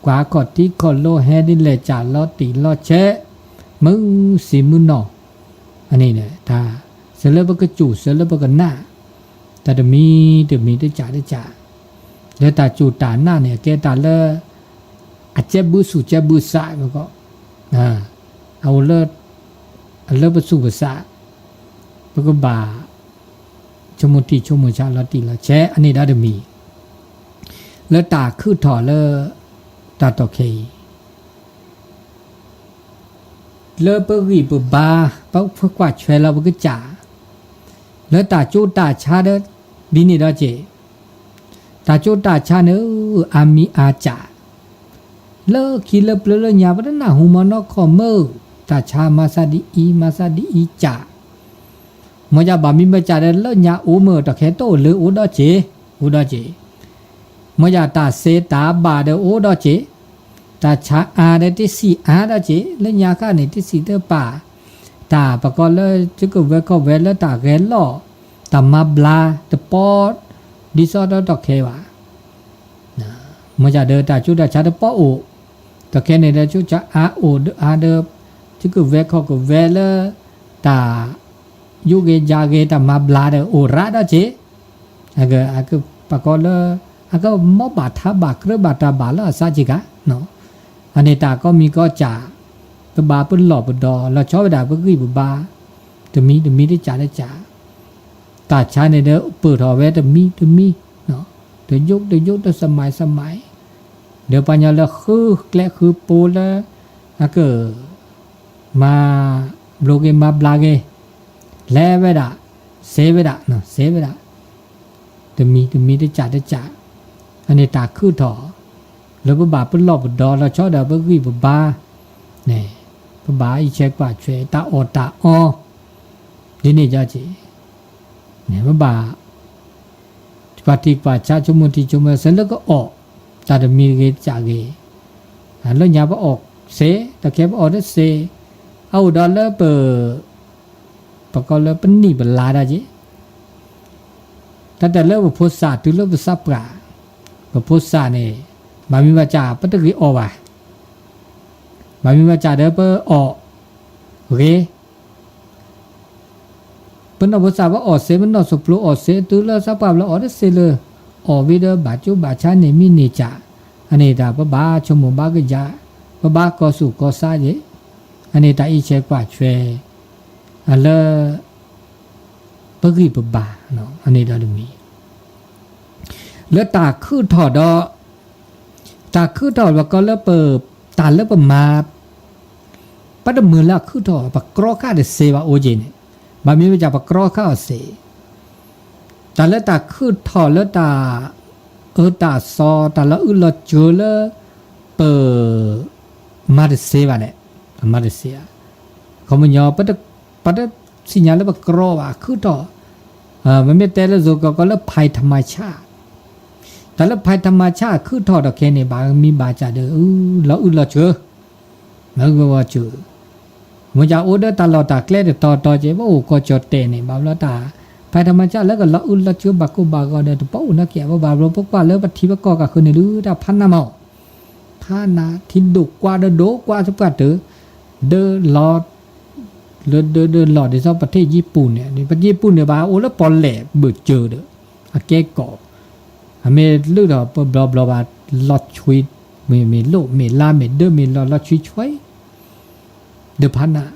ကွၢ်ခီၣ်ထံးခီၣ်လိၤဟဲဒ်လဲၣ်စၢ်လီၤတံၢ်လီၤဆဲး မုၢ်ဆ့ၣ်မုၢ်နီၢ် အန့ၣ် တၢ်စၢၤလၢပကစူၢ်စၢၤလၢပကနာ် တၢ်တမံၤတမံၤတစၢ်တစၢ် လၢတၢ်စူၢ်တၢ်နာ်န့ၣ် အကဲတၢ်လၢ အကဲဘုသူၣ်ကဲဘုသး အအိၣ်လၢ အလၢပသူၣ်ပသး ပကဘၣ် ဆိကမိၣ်တံၢ်ဆိကမိၣ်ဆးလီၤတံၢ်လီၤဆဲး အန့ၣ်ဒီးတမံၤ လၢတၢ်ခုၣ်ထီၣ်လၢ တၢ်တီၢ်ခဲအံၤ လၢပဂံၢ်ပဘါ ပကွၢ်ထွဲလီၤပကစၢ် လၢတၢ်ကၠိတၢ်ဆါဒီး ဒ်န့ၣ်ဒီးက့ၤ တၢ်ကၠိတၢ်ဆါန့ၣ် အါမံၤအါစၢ် လၢခံလၢပျၢၤလၢညါ ပတနၢ်ဟူမနီၢ်ခီၣ်မုၢ် တၢ်ဆါမၤသးဒ်အံၤ မၤသးဒ်အံၤစၢ် မ့ၢ်ယၤဘၣ်မံၤဘၣ်စၢ်ဒီး လၢညါအိၣ်မုၢ်တၢ်ခဲတိၣ်လၢအိၣ်ဒီးက့ၤ အိၣ်ဒီးက့ၤ မ့ၢ်ယၤတၢ်စဲတၢ်ဘၣ်ဒီးအိၣ်ဒီးက့ၤ တၢ်ဆါအါဒီးတစံၣ်အါဒီးက့ၤ လၢညါဃၣ်န့ၣ် တစံၣ်တပာ် တၢ်ပကိးလၢ ကကဝဲၤခီၣ်ဝဲၤလၢတၢ်ဂဲၤလီၢ် တၢ်မၤဘျါတပီ ဒ်သိးဒီးတၢ်ခဲဘၣ် မ့ၢ်ယၤဒီးတၢ်ကၠိတၢ်ဆါတပီအိၣ် တၢ်ခဲန့ၣ်ဒီး ကၠိဆါအါအိၣ်ဒီးအါဒီး ကကဝဲၤခီၣ်ကဝဲၤလၢ တၢ် ယူးဂ့ၤယၤဂ့ၤတၢ်မၤဘျါဒီးအိၣ်ရၣ်ဒီးက့ၤ ပကိးလၢ အကမီဘၣ်ထါဘၣ်ကြၢးဘၣ်တၢ်ဘၣ်လၢအသးက့ၤဂၤ အန့ၣ်တၢ်ကိးမံၤကိးစၢ် ပဘၣ်ပလီၢ်ပဒီလီၤဆီဝဲဒၣ်ပဂံၢ်ပဘါ တမံၤတမံၤတစၢ်တစၢ် တၢ်ဆါန့ၣ်ဒီးပၢၢ်ထီၣ်ဝဲတမံၤတမံၤ တယိးတယိးတစမံးစမံး ဒီးပှၤညီလၢဃုကျဲဃုပိလၢ အက မၤဘျိးဂ့ၤမၤဘျါဂ့ၤ လဲၤဝဲဒၣ် စဲဝဲဒၣ် စဲဝဲဒၣ် တမံၤတမံၤတစၢ်တစၢ် အန့ၣ်တၢ်ခုၣ်ထီၣ် လၢပဘၣ်ပလီၢ်ပဒီလီၤဆီဒီးပဂံၢ်ပဘါန့ၣ် ပဘၣ်အံးဆဲးကွၢ်ထွဲတၢ်အီၣ်တၢ်အီ ဒ်န့ၣ်ကီက့ၤ ပဘၣ် ကွၢ်ထံကွၢ်ဆးဆိကမိၣ်ထံဆိကမိၣ်ဆဲးလၢကအီၣ် တၢ်တမံၤဂ့ၤတစၢ်ဂ့ၤ လၢညါပအီၣ်စဲး တၢ်ခဲပအီၣ်တစဲး အအိၣ်ဒီးလၢပ ပကိးလၢပနံၣ်ပလါဒၣ်က့ၤ တၢ်တဲလၢပဖိသၣ်တုၤလၢပသးပှၢ် ပဖိသၣ်န့ၣ် ဘၣ်မံၤဘၣ်စၢ်ပတဂ့ၤအီၣ်ဘၣ် ဘၣ်မံၤဘၣ်စၢ်ဒီးပအီၣ်ဂ့ၤ ပနီၢ်ဖိသၣ်ပအီၣ်စဲး ပနီၢ်သပျိအီၣ်စဲး တုၤလၢသးပှၢ်ဘျီအီၣ်တစဲးလၢ အီၣ်ဝံၤဒီးဘၣ်ကၠိဘၣ်ဆါန့ၢ်မံၤန့ၢ်စၢ် အန့ၣ်တၢ်ပဘၣ်ဆိကမိၣ်ဘၣ်ကယၤ ပဘၣ်ကီၤသူၣ်ကီၤသးက့ၤ အန့ၣ်တၢ်အံးဆဲးကွၢ်ထွဲ အလၢ ပဂံၢ်ပဘါ, အန့ၣ်ဒီးတမံၤ လၢတၢ်ခုၣ်ထီၣ်ဒီး တၢ်ခုၣ်ထီၣ်ပကီလၢပ တၢ်လၢပမၤ ပတမုာ်လၢအခုၣ်ထီၣ် ပကြီဃာ်တစ့ဘၣ်အိၣ်က့ၤန့ၣ်, ဘၣ်မ့ၢ်ဝဲဒၣ်ပကြီဃာ်အီၤစ့, တၢ်လၢတၢ်ခုၣ်ထီၣ်လၢတၢ်အၢတၢ်သီ တၢ်လၢအုၣ်လီၤစၢၤလၢ ပ မၤတစ့ဘၣ်န့ၣ်, မၤတစ့ဧါ, ခီပညီ ပတသ့ၣ်ညါလၢပကြီဘၣ် အခုၣ်ထီၣ်, ပမ့ၢ်တဲလၢယိၤကီးကီးလၢ ภัยธรรมชาติ, တၢ်လၢ ภัยธรรมชาติ အခုၣ်ထီၣ်ဒီးခဲန့ၣ် ဘၣ်မံဘၣ်စၢ်ဒီး လီၤအုၣ်လီၤစၢၤ, လီၤအုၣ်လီၤစၢၤ, မ့ၢ်ကအိၣ်ဒီးတၢ်လီၢ်တၢ်ကျဲတတီၤတီၤက့ၤ ပအိၣ်ကီၢ်ကၠီၣ်တဲာ်န့ၣ် ဘၣ်ဘျီတၢ် ภัยธรรมชาติ လၢကလီၤအုၣ်လီၤစၢၤဘၣ်ကိၢ်ဘၣ်ဂီၤဒီး တပအိၣ်နီတကဲး ဘၣ်ဘျီ ပကွၢ်လၢပထံပကီၢ်ကးဃၢၤန့ၣ် ဒုးတၢ်ဖးနးမး ဖးနး ထံဒိၣ်ကွၢ်ဒီးဒိၣ်ကွၢ်သပှၢ်တၢၢ်, ဒၢလီၤ လၢဒၢဒၢလီၤ ဒ်သိးပထ့ၣ်ယံပူၤန့ၣ် ပယံပူၤန့ၣ်ဘၣ်အိၣ်လၢပီၣ်လဲၣ်ဘၢၣ်စၢၤဒီး အကဲကီး, အမ့ၢ်လုၢ်ဒီးပဘျီဘျီဘၣ် လီၤဆွံ, မ့ၢ်မ့ၢ်လိၣ်မ့ၢ်လါမ့ၢ်ဒၢမ့ၢ်လီၤ လီၤဆွံဆွံ, ဒၢဖးနး,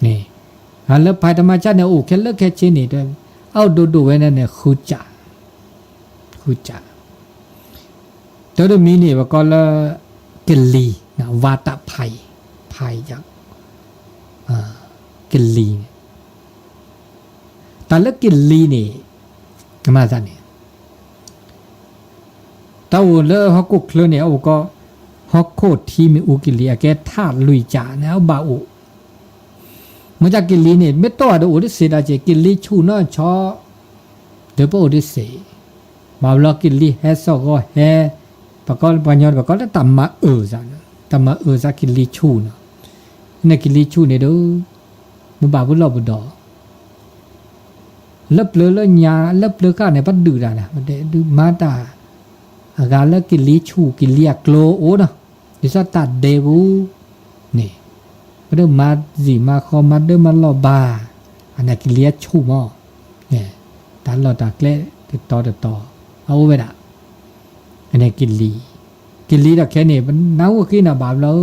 န့ၣ်, လၢ ภัยธรรมชาติ န့ၣ် အိၣ်ခဲလၢာ်ခဲဆ့န့ၣ် အအိၣ်ဒိၣ်ဒိၣ်ဝဲန့ၣ်န့ၣ် ဃုစး, ဃုစး တၢ်တမံၤန့ၣ် ပကိးလၢ ကလံၤ, ဝါတၢ်ဖးအံၤ, ဖးအံၤ, ကလံၤန့ၣ်, တၢ်လၢကလံၤန့ၣ်, မၤသးန့ၣ်, တၢ်အိၣ်လၢဟီၣ်ခိၣ်ချၢန့ၣ် အအိၣ်ကီး ဟီၣ်ခိၣ်ထံမ့ၣ်အူကလံၤ အကဲထးလွံၢ်စးန့ၣ် အဘၣ်အိၣ် မ့ၢ်တၢ်ကလံၤန့ၣ် မ့ၢ်တီၢ်ဒီးအိၣ်တစ့ဒၣ်က့ၤ ကလံၤဆူၣ်နီၢ်ဆီ ဒီးပအိၣ်တစ့, ဘၣ်ဘျီကလံၤဟဲစိာ်ဂီၤဟဲ, ပှၤကညီပကိးလၢတၢ်မၤအၢၣ်စး, တၢ်မၤအၢၣ်စးကလံၤဆူၣ်နီၤ, န့ၣ်ကလံၤဆူၣ်န့ၣ်ဒီး, မ့ၢ်ဘၣ်ပလီၢ်ပဒီး လၢပျၢၤလၢညါ လၢပျၢၤဃာ်န့ၣ် ပဒုၣ်တၢ်န့ၣ် ပဒုၣ်မၤတၢ်, အဂၤလၢကလံၤဆူၣ်ကလံၤအကျိၤအိၣ်နီၤ, ဒ်သိးတၢ်ဒဲပူၤန့ၣ်, ပဒုၣ်မၤစံၣ်မၤဃီမၤဒၢမၤလီၢ်ဘၣ်, အန့ၣ်ကလံၤအဆူၣ်မး, တၢ်လီၢ်တၢ်ကျဲတတီၤတတီၤ, အအိၣ်ဝဲဒၣ်, အန့ၣ်ကလံၤ, ကလံၤဒီးခဲန့ၣ် ပနၢ်ဟူဃံနီၤဘၣ်ဘျီ,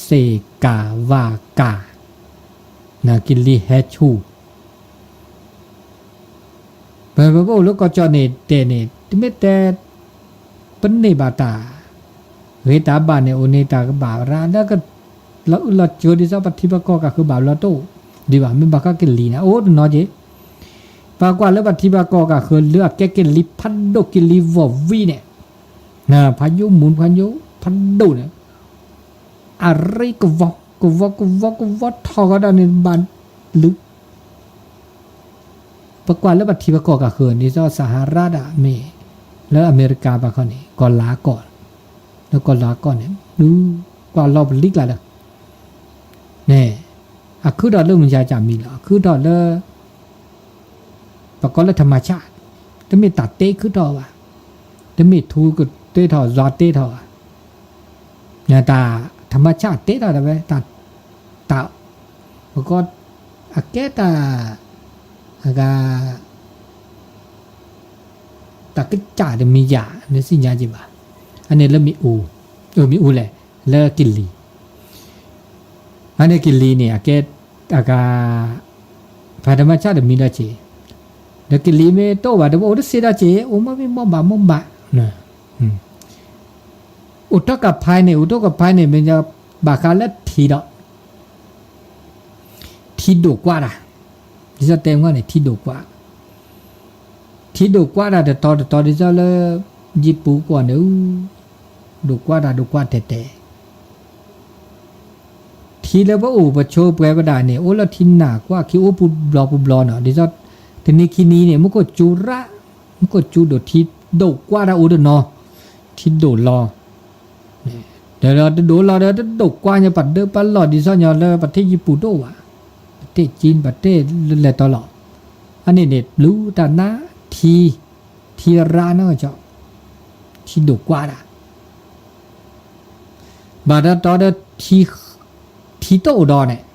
စ့ၢ်ကၢ်ဝါကၢ်, ကလံၤဟဲဆူၣ် ပပအိၣ်လၢကီၢ်ကၠီၣ်န့ၣ်တဲန့ၣ် တမ့ၢ်တဲ ပန့ၢ်ဘၣ်တၢ် ဂ့ၤတၢ်ဘၣ်န့ၣ် အိၣ်န့ၣ်တၢ်ကဘၣ်ရၣ် လၢကလီၤအုၣ်လီၤစၢၤဒ်သိးပထံပကီၢ်ကးဃၢၤဘၣ်ဘျီတအိၣ်ဒံးဘၣ် မ့ၢ်ဘၣ်ဃးကလံၤန့ၣ် အိၣ်တနီၤက့ၤ ပကွၢ်လၢပထံပကီၢ်ကးဃၢၤ လၢအကဲကလံၤဖးဒိၣ်ကလံၤဝီၢ်ဝံၤန့ၣ် ဖးယိၣ်မူၣ်ဖးယိၣ်ဖးဒိၣ်န့ၣ် အရ့ကဝီၤ ကဝီၤကဝီၤကဝီၤထီၣ်ကဒီးန့ၣ် ဘၣ်လုၢ် ပကွၢ်လၢပထံပကီၢ်ကးဃၢၤ ဒ်သိးစၤဟၤရါဒၣ်မ့ၢ် လၢအမဲရကၤဘၣ်ခီန့ၣ် ကီၢ်လၤကီၢ် လၢကီၢ်လၤကီၢ်န့ၣ် ဒုးကွၢ်လီၤပလံၤကျါလၢ န့ၣ် အခုၣ်ထီၣ်လၢမုၢ်ယါကၢ်မံၤလီၤ အခုၣ်ထီၣ်လၢ ပကိးလၢ ธรรมชาติ တမ့ၢ်တၢ်တဲခုၣ်ထီၣ်ဘၣ် တမ့ၢ်ထူကတဲထီၣ်ယွၤတဲထီၣ်ဘၣ် တၢ် ธรรมชาติ တဲထီၣ်ဒၣ်ဝဲ တၢ် ပကီ အကဲတၢ် အဂၤ တၢ်ကစၢ်တမံၤယၤ နသ့ၣ်ညါက့ၤဘၣ် အန့ၣ်လၢမ့ၣ်အူ မ့ၣ်အူလဲၣ် လၢကလံၤ အန့ၣ်ကလံၤန့ၣ် အကဲ အဂၤ ဖးတမၤဆၣ်တမံၤဒီးက့ၤ ဒီးကလံၤမ့ၢ်တအိၣ်ဘၣ် တဘၣ်အိၣ်တစ့ဒီးက့ၤ အိၣ်မ့ၢ်မ့ၢ်မ့ၢ်ဘၣ်မ့ၢ်ဘၣ် အိၣ်တ့ၢ်ကဖဲန့ၣ် အိၣ်တ့ၢ်ကဖဲန့ၣ် မ့ၢ်ဘၣ်ဃးလၢထံဒီး ထံဒိၣ်ကွၢ်တၢ် ဒ်သိးတဲမ့ၢ်န့ၣ် ထံဒိၣ်ကွၢ် ထံဒိၣ်ကွၢ်တၢ်တတီၤတတီၤ ဒ်သိးလၢ ယံၤပူၤကွီၢ်န့ၣ် ဒိၣ်ကွၢ်တၢ်ဒိၣ်ကွၢ်တဲာ်တဲာ် ထံလၢပအိၣ်ပဆိးပှဲၤဝဲဒၣ်န့ၣ် အိၣ်လၢထံနၢ်ကွၢ်ခံ အိၣ်ပူၤဘျီပူၤဘျီနီၤ ဒ်သိး တနံၤခံနံၤန့ၣ် မူခိၣ်စူၤရၣ် မူခိၣ်စူၤဒိၣ်ထံဒိၣ်ကွၢ်တၢ်အိၣ်တနီၤ ထံဒိၣ်လီၤ ဒီးတဒိၣ်လီၤဒီးတဒိၣ်ကွၢ်ညီ ပှၤဒၢပှၤလီၢ်ဒ်သိးညီလၢပထံၣ်ယံၤပူၤတအိၣ်ဘၣ် ပထံၣ်ကၠံ ပထံၣ်လဲၤတီလီၤ အန့ၣ်န့ၣ် ပျူၤတၢ်နါ ထံ ထံရၣ်နီၤ ထံဒိၣ်ကွၢ်တၢ် ဘၣ်တတီၤဒီး ထံတအိၣ်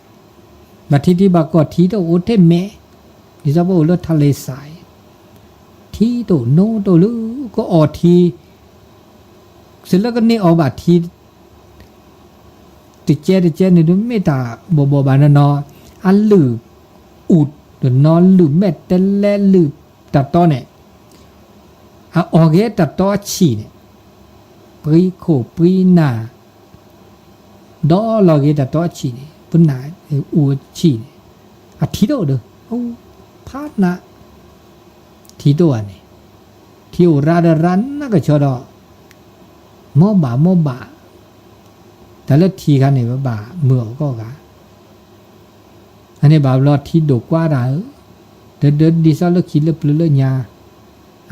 ဒီးန့ၣ် ဘၣ်ထံထံဘၣ်ကီၢ်ထံတအိၣ်ထဲမဲာ် ဒ်သိးပအိၣ်လၢထးလဲစး ထံတအိၣ်နိတအိၣ်လၢ ကအီၣ်ထံ စ့လၢကန့ၢ်အီၤဘၣ်ထံ တကဲတကဲန့ၣ် တမ့ၢ်တၢ်ဘီၣ်ဘီၣ်ဘၣ်နီၤနီၤ အလုၢ်အုၣ် တနီၤလုၢ်မဲာ်တဲလဲလုၢ်တၢ်တီန့ၣ်, အအီၣ်က့ၤတၢ်တီအဆံးန့ၣ်, ပှံခိၣ်ပှံနၢ်, ဒီးလီၤက့ၤတၢ်တီအဆံးန့ၣ်, ပနၢ်အူအဆံးန့ၣ်, အထံတအိၣ်ဒီး, ဖးနး, ထံတအိၣ်ဧါန့ၣ်, ထံအိၣ်ရၤဒီးရၤနးကဆီဒီး, မ်ဘၣ်မ်ဘၣ်, တၢ်လၢထံခါန့ၣ် ပဘၣ်မုာ်အီၤကီးဂၤ အန့ၣ်ဘၣ်ဘျီထံဒိၣ်ကွၢ်တၢ်ဧၢ, ဒၢဒၢဒ်သိးလၢခံလၢပျၢၤလၢညါ,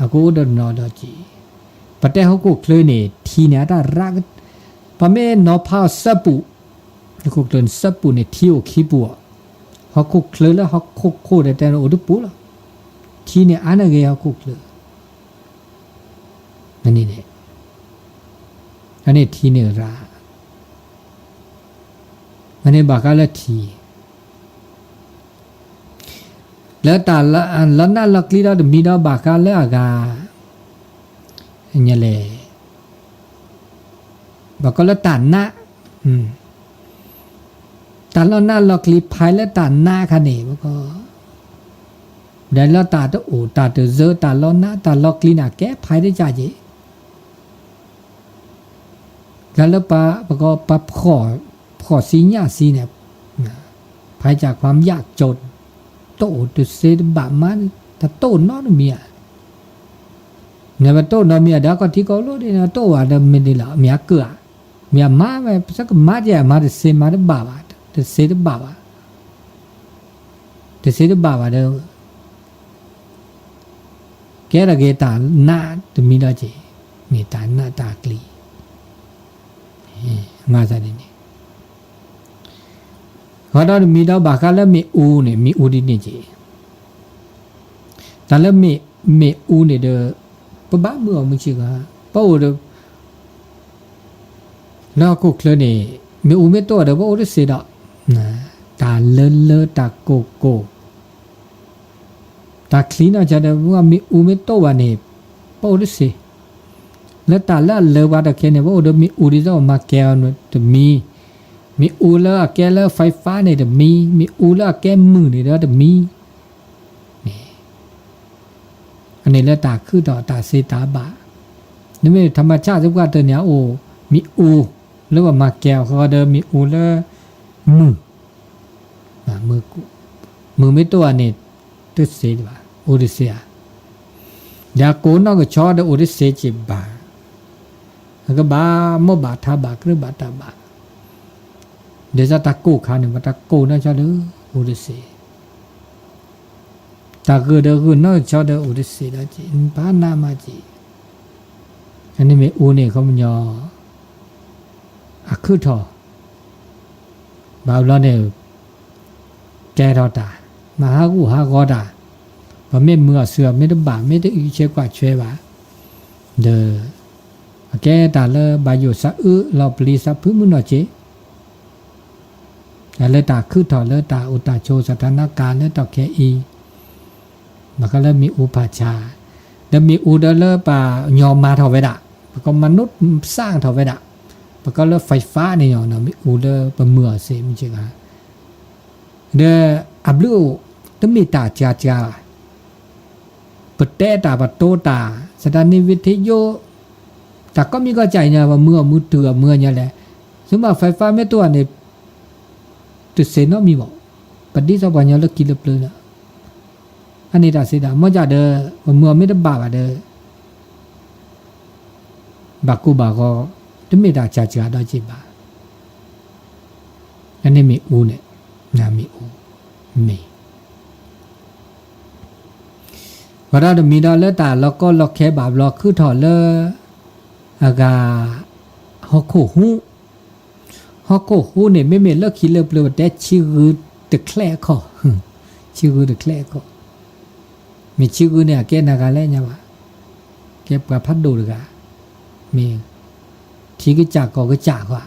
အကအိၣ်ဒီးနီၤဒီးက့ၤ, ပတဲဟီၣ်ခိၣ်ချၢန့ၣ် ထံန့ၣ်အတၢ်ရၤ, ပမ့ၢ်နီၤဖးအီၤစၢပူၤ, ဟီၣ်ခိၣ်ချၢန့ၣ် စၢပူၤန့ၣ် ထံအိၣ်ခံပူၤအီၤ, ဟီၣ်ခိၣ်ချၢလၢဟီၣ်ခိၣ်ခိၣ်တဲတဲန့ၣ်အိၣ်တပူၤလီၤ, ထံန့ၣ်အါန့ၢ်ဂ့ၤဟီၣ်ခိၣ်ချၢ န့ၣ်, အန့ၣ်ထံန့ၣ်ရၤ, အန့ၣ်ဘၣ်ဃးလၢထံ, လၢတၢ်လီၤနးလီၤကျံဒီးတမံၤဒီးဘၣ်ဃးလၢအဂၤ, လဲၣ်, ဘၣ်ကီလၢတၢ်နး, တၢ်လီၤနးလီၤကျံဖဲလၢတၢ်နးခါန့ၣ်, ဘၣ်ကီ ဒီးလၢတၢ်တအိၣ်တၢ်တစၢတၢ်လီၤနးတၢ်လီၤကျံန့ၣ် အကဲဖဲတကးက့ၤ, ကလၢပှၤ, ပှၤဖှီၣ်ဆံညၣ်ဆံန့ၣ်, ဖဲကကွၢ်ယၣ်ကၠိ, တအိၣ်တစ့တဘၣ်မး, တၢ်တအိၣ်နီတမံၤဧါ, နပတအိၣ်နီတမံၤဧါ ဒီးကီၢ်ထံကီၢ်လိၤဒ်န့ၣ် တအိၣ်ဘၣ်ဒီးမ့ၢ်ဒ်လဲၣ် မ့ၢ်အကၢၣ်ဧါ, မ့ၢ်အမါဝဲ ပစၢကမၤကဲမၤတစ့မၤတဘၣ်ဘၣ်, တစ့တဘၣ်ဘၣ်, တစ့တဘၣ်ဘၣ်ဒီး ကဲထီၣ်က့ၤတၢ်နးတမံၤဒီးက့ၤ, မ့ၢ်တၢ်နးတၢ်ကျံ, မၤသးဒ်န့ၣ်, ဃီဒီးတမံၤဒီးဘၣ်ဃးလၢမ့ၣ်အူန့ၣ် မ့ၣ်အူဒ်န့ၣ်က့ၤ, တၢ်လၢမ့ၣ်, မ့ၣ်အူန့ၣ်ဒီး, ပဘၣ်မုာ်အီၤမုာ်ဆ့ၣ်ဂၤ, ပအိၣ်ဒီး လၢဟီၣ်ခိၣ်ချၢန့ၣ် မ့ၣ်အူမ့ၢ်တအိၣ်ဒီး ပအိၣ်တသ့ဒီး, တၢ်လၢလၢတၢ်ကိၢ်ကိၢ်, တၢ်ချံနီၢ်ကီၢ်ဒီး မ့ၣ်အူမ့ၢ်တအိၣ်ဘၣ်န့ၣ် ပအိၣ်တသ့, လၢတၢ်လၢအလၢပှၤတခဲန့ၣ် ပအိၣ်ဒီးမ့ၣ်အူဒ်သိးပမၤကဲအီၤတမံၤ, မ့ၣ်အူလၢအကဲလၢ ไฟฟ้า န့ၣ်တမံၤ, မ့ၣ်အူလၢအကဲမုၢ်န့ၣ်ဒီးတမံၤ, န့ၣ် အန့ၣ်လၢတၢ်ခုၣ်ထီၣ်တၢ်စ့တၢ်ဘၣ်, နမ့ၢ်ထီၣ်မၤဆၣ်သပှၢ်တၢၢ်န့ၣ် အအိၣ်မ့ၣ်အူ, လၢပမၤကဲအီၤဃီဒီးမ့ၣ်အူလၢမုၢ်, မုၢ်မ့ၢ်တအိၣ်ဘၣ်န့ၣ် တသ့ဘၣ်, အိၣ်တသ့ဧါ, ဒီးကိၢ်နီၢ်ကဆီဒီးအိၣ်တသ့က့ၤဘၣ်, အကဘၣ်မိၢ်ဘၣ်ထါဘၣ်ကြၢးဘၣ်တၢ်ဘၣ်, ဒ်သိးတၢ်ကိၢ်ခါန့ၣ် ပတၢ်ကိၢ်နီၢ်ကီၢ်ဒီး အိၣ်တသ့ တၢ်ဂုာ်ဒီးဂုာ်နီၢ်ကဆီဒီးအိၣ်တသ့ဒီးက့ၤ ပာ်နးမးက့ၤ, အန့ၣ်မ့ၣ်အူန့ၣ် ခီပညီ အခုၣ်ထီၣ်, ဘၣ်ဘျီန့ၣ် ကဲထီၣ်တၢ်, မၤဟးဂူာ်ဟးဂီၤတၢ်, ပမ့ၢ်မုာ်အီၤဆူအီၤ မ့ၢ်တဘၣ် မ့ၢ်တအုးဆဲးကွၢ်ဆဲးဘၣ်, ဒီး အကဲတၢ်လၢဘၣ်ယိၣ်သးအုးလီၤပျံၤသးဖုမုၢ်နီၢ်က့ၤ လၢတၢ်ခုၣ်ထီၣ်လၢတၢ်အိၣ်တၢ်ဆိးသးတၢ်နးကၤလၢတီၢ်ခဲအံၤ, ဘၣ်ဃးလၢမ့ၣ်အူဖးဆါ, ဒီးမ့ၣ်အူဒီးလၢပှၤညီမၤထီၣ်ဝဲဒၣ်, ပကမၤနိၣ်စၢ်ထီၣ်ဝဲဒၣ်, ပကီလၢ ไฟฟ้า န့ၣ် မ့ၣ်အူလၢပမုာ်အီၤစ့ၢ်မ့ၢ်က့ၤဂၤ, ဒီးအဘျုးအိၣ်တမ့ၢ်တၢ်စှၤစှၤဘၣ်, ပတဲတၢ်ပတိတၢ် သတးန့ၣ်ဝ့ထ့ယိ တၢ်ကိးမံၤကိးကၢ်အံၤန့ၣ် ပမုာ်အီၤမုာ်တုၤအီၤမုာ်အီၤညါလဲၣ်, သုမ့ၢ် ไฟฟ้า မ့ၢ်တအိၣ်ဘၣ်န့ၣ် တသ့နီတမံၤဘၣ်, ပဒ်သိးပှၤညီလၢခံလၢပျၢၤလီၤ, အန့ၣ်တၢ်စ့တၢ်, မ့ၢ်ကဒီး ပမုာ်အီၤမ့ၢ်တဘၣ်ဘၣ်ဒီး ဘၣ်ကိၢ်ဘၣ်ဂီၤ တမ့ၢ်တၢ်စှၤစှၤဒီးက့ၤဘၣ်, အန့ၣ်မ့ၣ်အူန့ၣ်, မ့ၣ်အူ, မ့ၣ် ဝဲဒၣ်တမံၤဒီးလၢတၢ်လီၤကီလီၤခဲဘၣ်ဘျီ ခုၣ်ထီၣ်လၢအဂၤ ဟီၣ်ခိၣ်ဟူး, ဟီၣ်ခိၣ်ဟူးန့ၣ် မ့မ့ၢ်လၢခံလၢပျၢၤ ပတဲဆံဂုၢ်တချဲးအခီၣ်, ဆံဂုၢ်တချဲးအခီၣ်, မ့ၢ်ဆံဂုၢ်န့ၣ် အကဲနၤဂၤလဲၣ်ညါဘၣ်, ကဲပှၤဖးဒိၣ်တဂၤ, မ့ၢ်ထံကစၢ်ကီၢ်ကစၢ်ဃီ,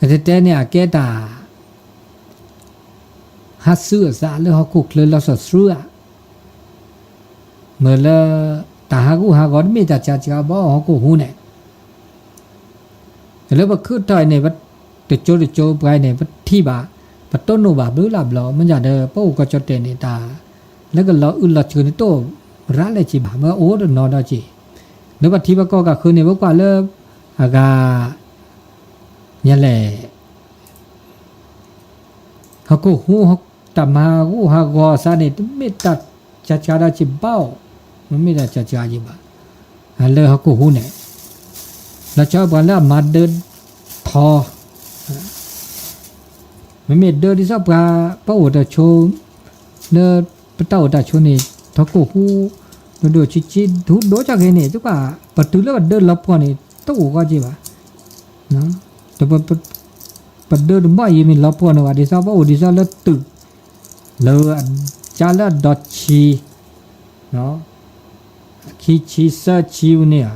အတဲတဲန့ၣ် အကဲတၢ် ဟးဆူအသးလၢဟီၣ်ခိၣ်ချၢလီၤစီၤဆှုဧါ, မ့ၢ်လၢတၢ်ဟးဂူာ်ဟးဂီၤတမ့ၢ်တၢ်စှၤစှၤဘၣ်ဟီၣ်ခိၣ်ဟူးန့ၣ်, လၢပခုၣ်ထီၣ်အံၤန့ၣ် တကၠိတကၠိပှၤအံၤန့ၣ် ပထံၣ်ဘၣ် ပတိၢ်နီၣ်ဘၣ်ဘျုးလၢဘျီ မ့ၢ်ဒၣ်ဒီး ပအိၣ်ကီၢ်ကၠီၣ်တဲၣ်န့ၣ် တၢ်လၢကလီၤအုၣ်လီၤစှၤန့ၣ် တအိၣ်ရၤလဲၣ်က့ဘၣ် မ့ၢ်အိၣ်တနီၤဒီးက့ၤ, လၢပှၤထံပှၤကီၢ်ကဃုန့ၣ် ပကွၢ်လၢ အဂၤ ညါလဲၣ် ဟီၣ်ခိၣ်ဟူး တၢ်မၤဟးဂူာ်ဟးဂီၤအသးန့ၣ် တမ့ၢ်တၢ်စှၤစှၤဒီးက့ၤဘၣ်အီၤ, မ့မ့ၢ်တၢ်စှၤစှၤက့ၤဘၣ်, လၢဟီၣ်ခိၣ်ဟူးန့ၣ်, လီၤဆီပှၤလၢအမၤဒၢထီ, မ့မ့ၢ်ဒၢဒ်သိးပှၤ ပအိၣ်တၢ်ဆိ လၢပတၢ်အိၣ်တၢ်ဆိန့ၣ် ထီၣ်ခိၣ်ဟူး ဒိၣ်ဒိၣ်ဆံးဆံး ဟူးဒိၣ်ကၢ်က့ၤန့ၣ် တကွၢ် ပတုၤလၢပဒၢလီၤပှီၢ်န့ၣ် တအိၣ်ဂီၢ်က့ၤဘၣ်, ပဒၢတဘီၣ်အံၤမ့ၢ်လီၤပှီၢ်န့ၣ်ဘၣ် ဒ်သိးပအိၣ်ဒ်သိးလၢတုၤ လၢကၢလၢအဒီးဆံး ခံဆံသၢဆံဝဲန့ၣ်ဧါ,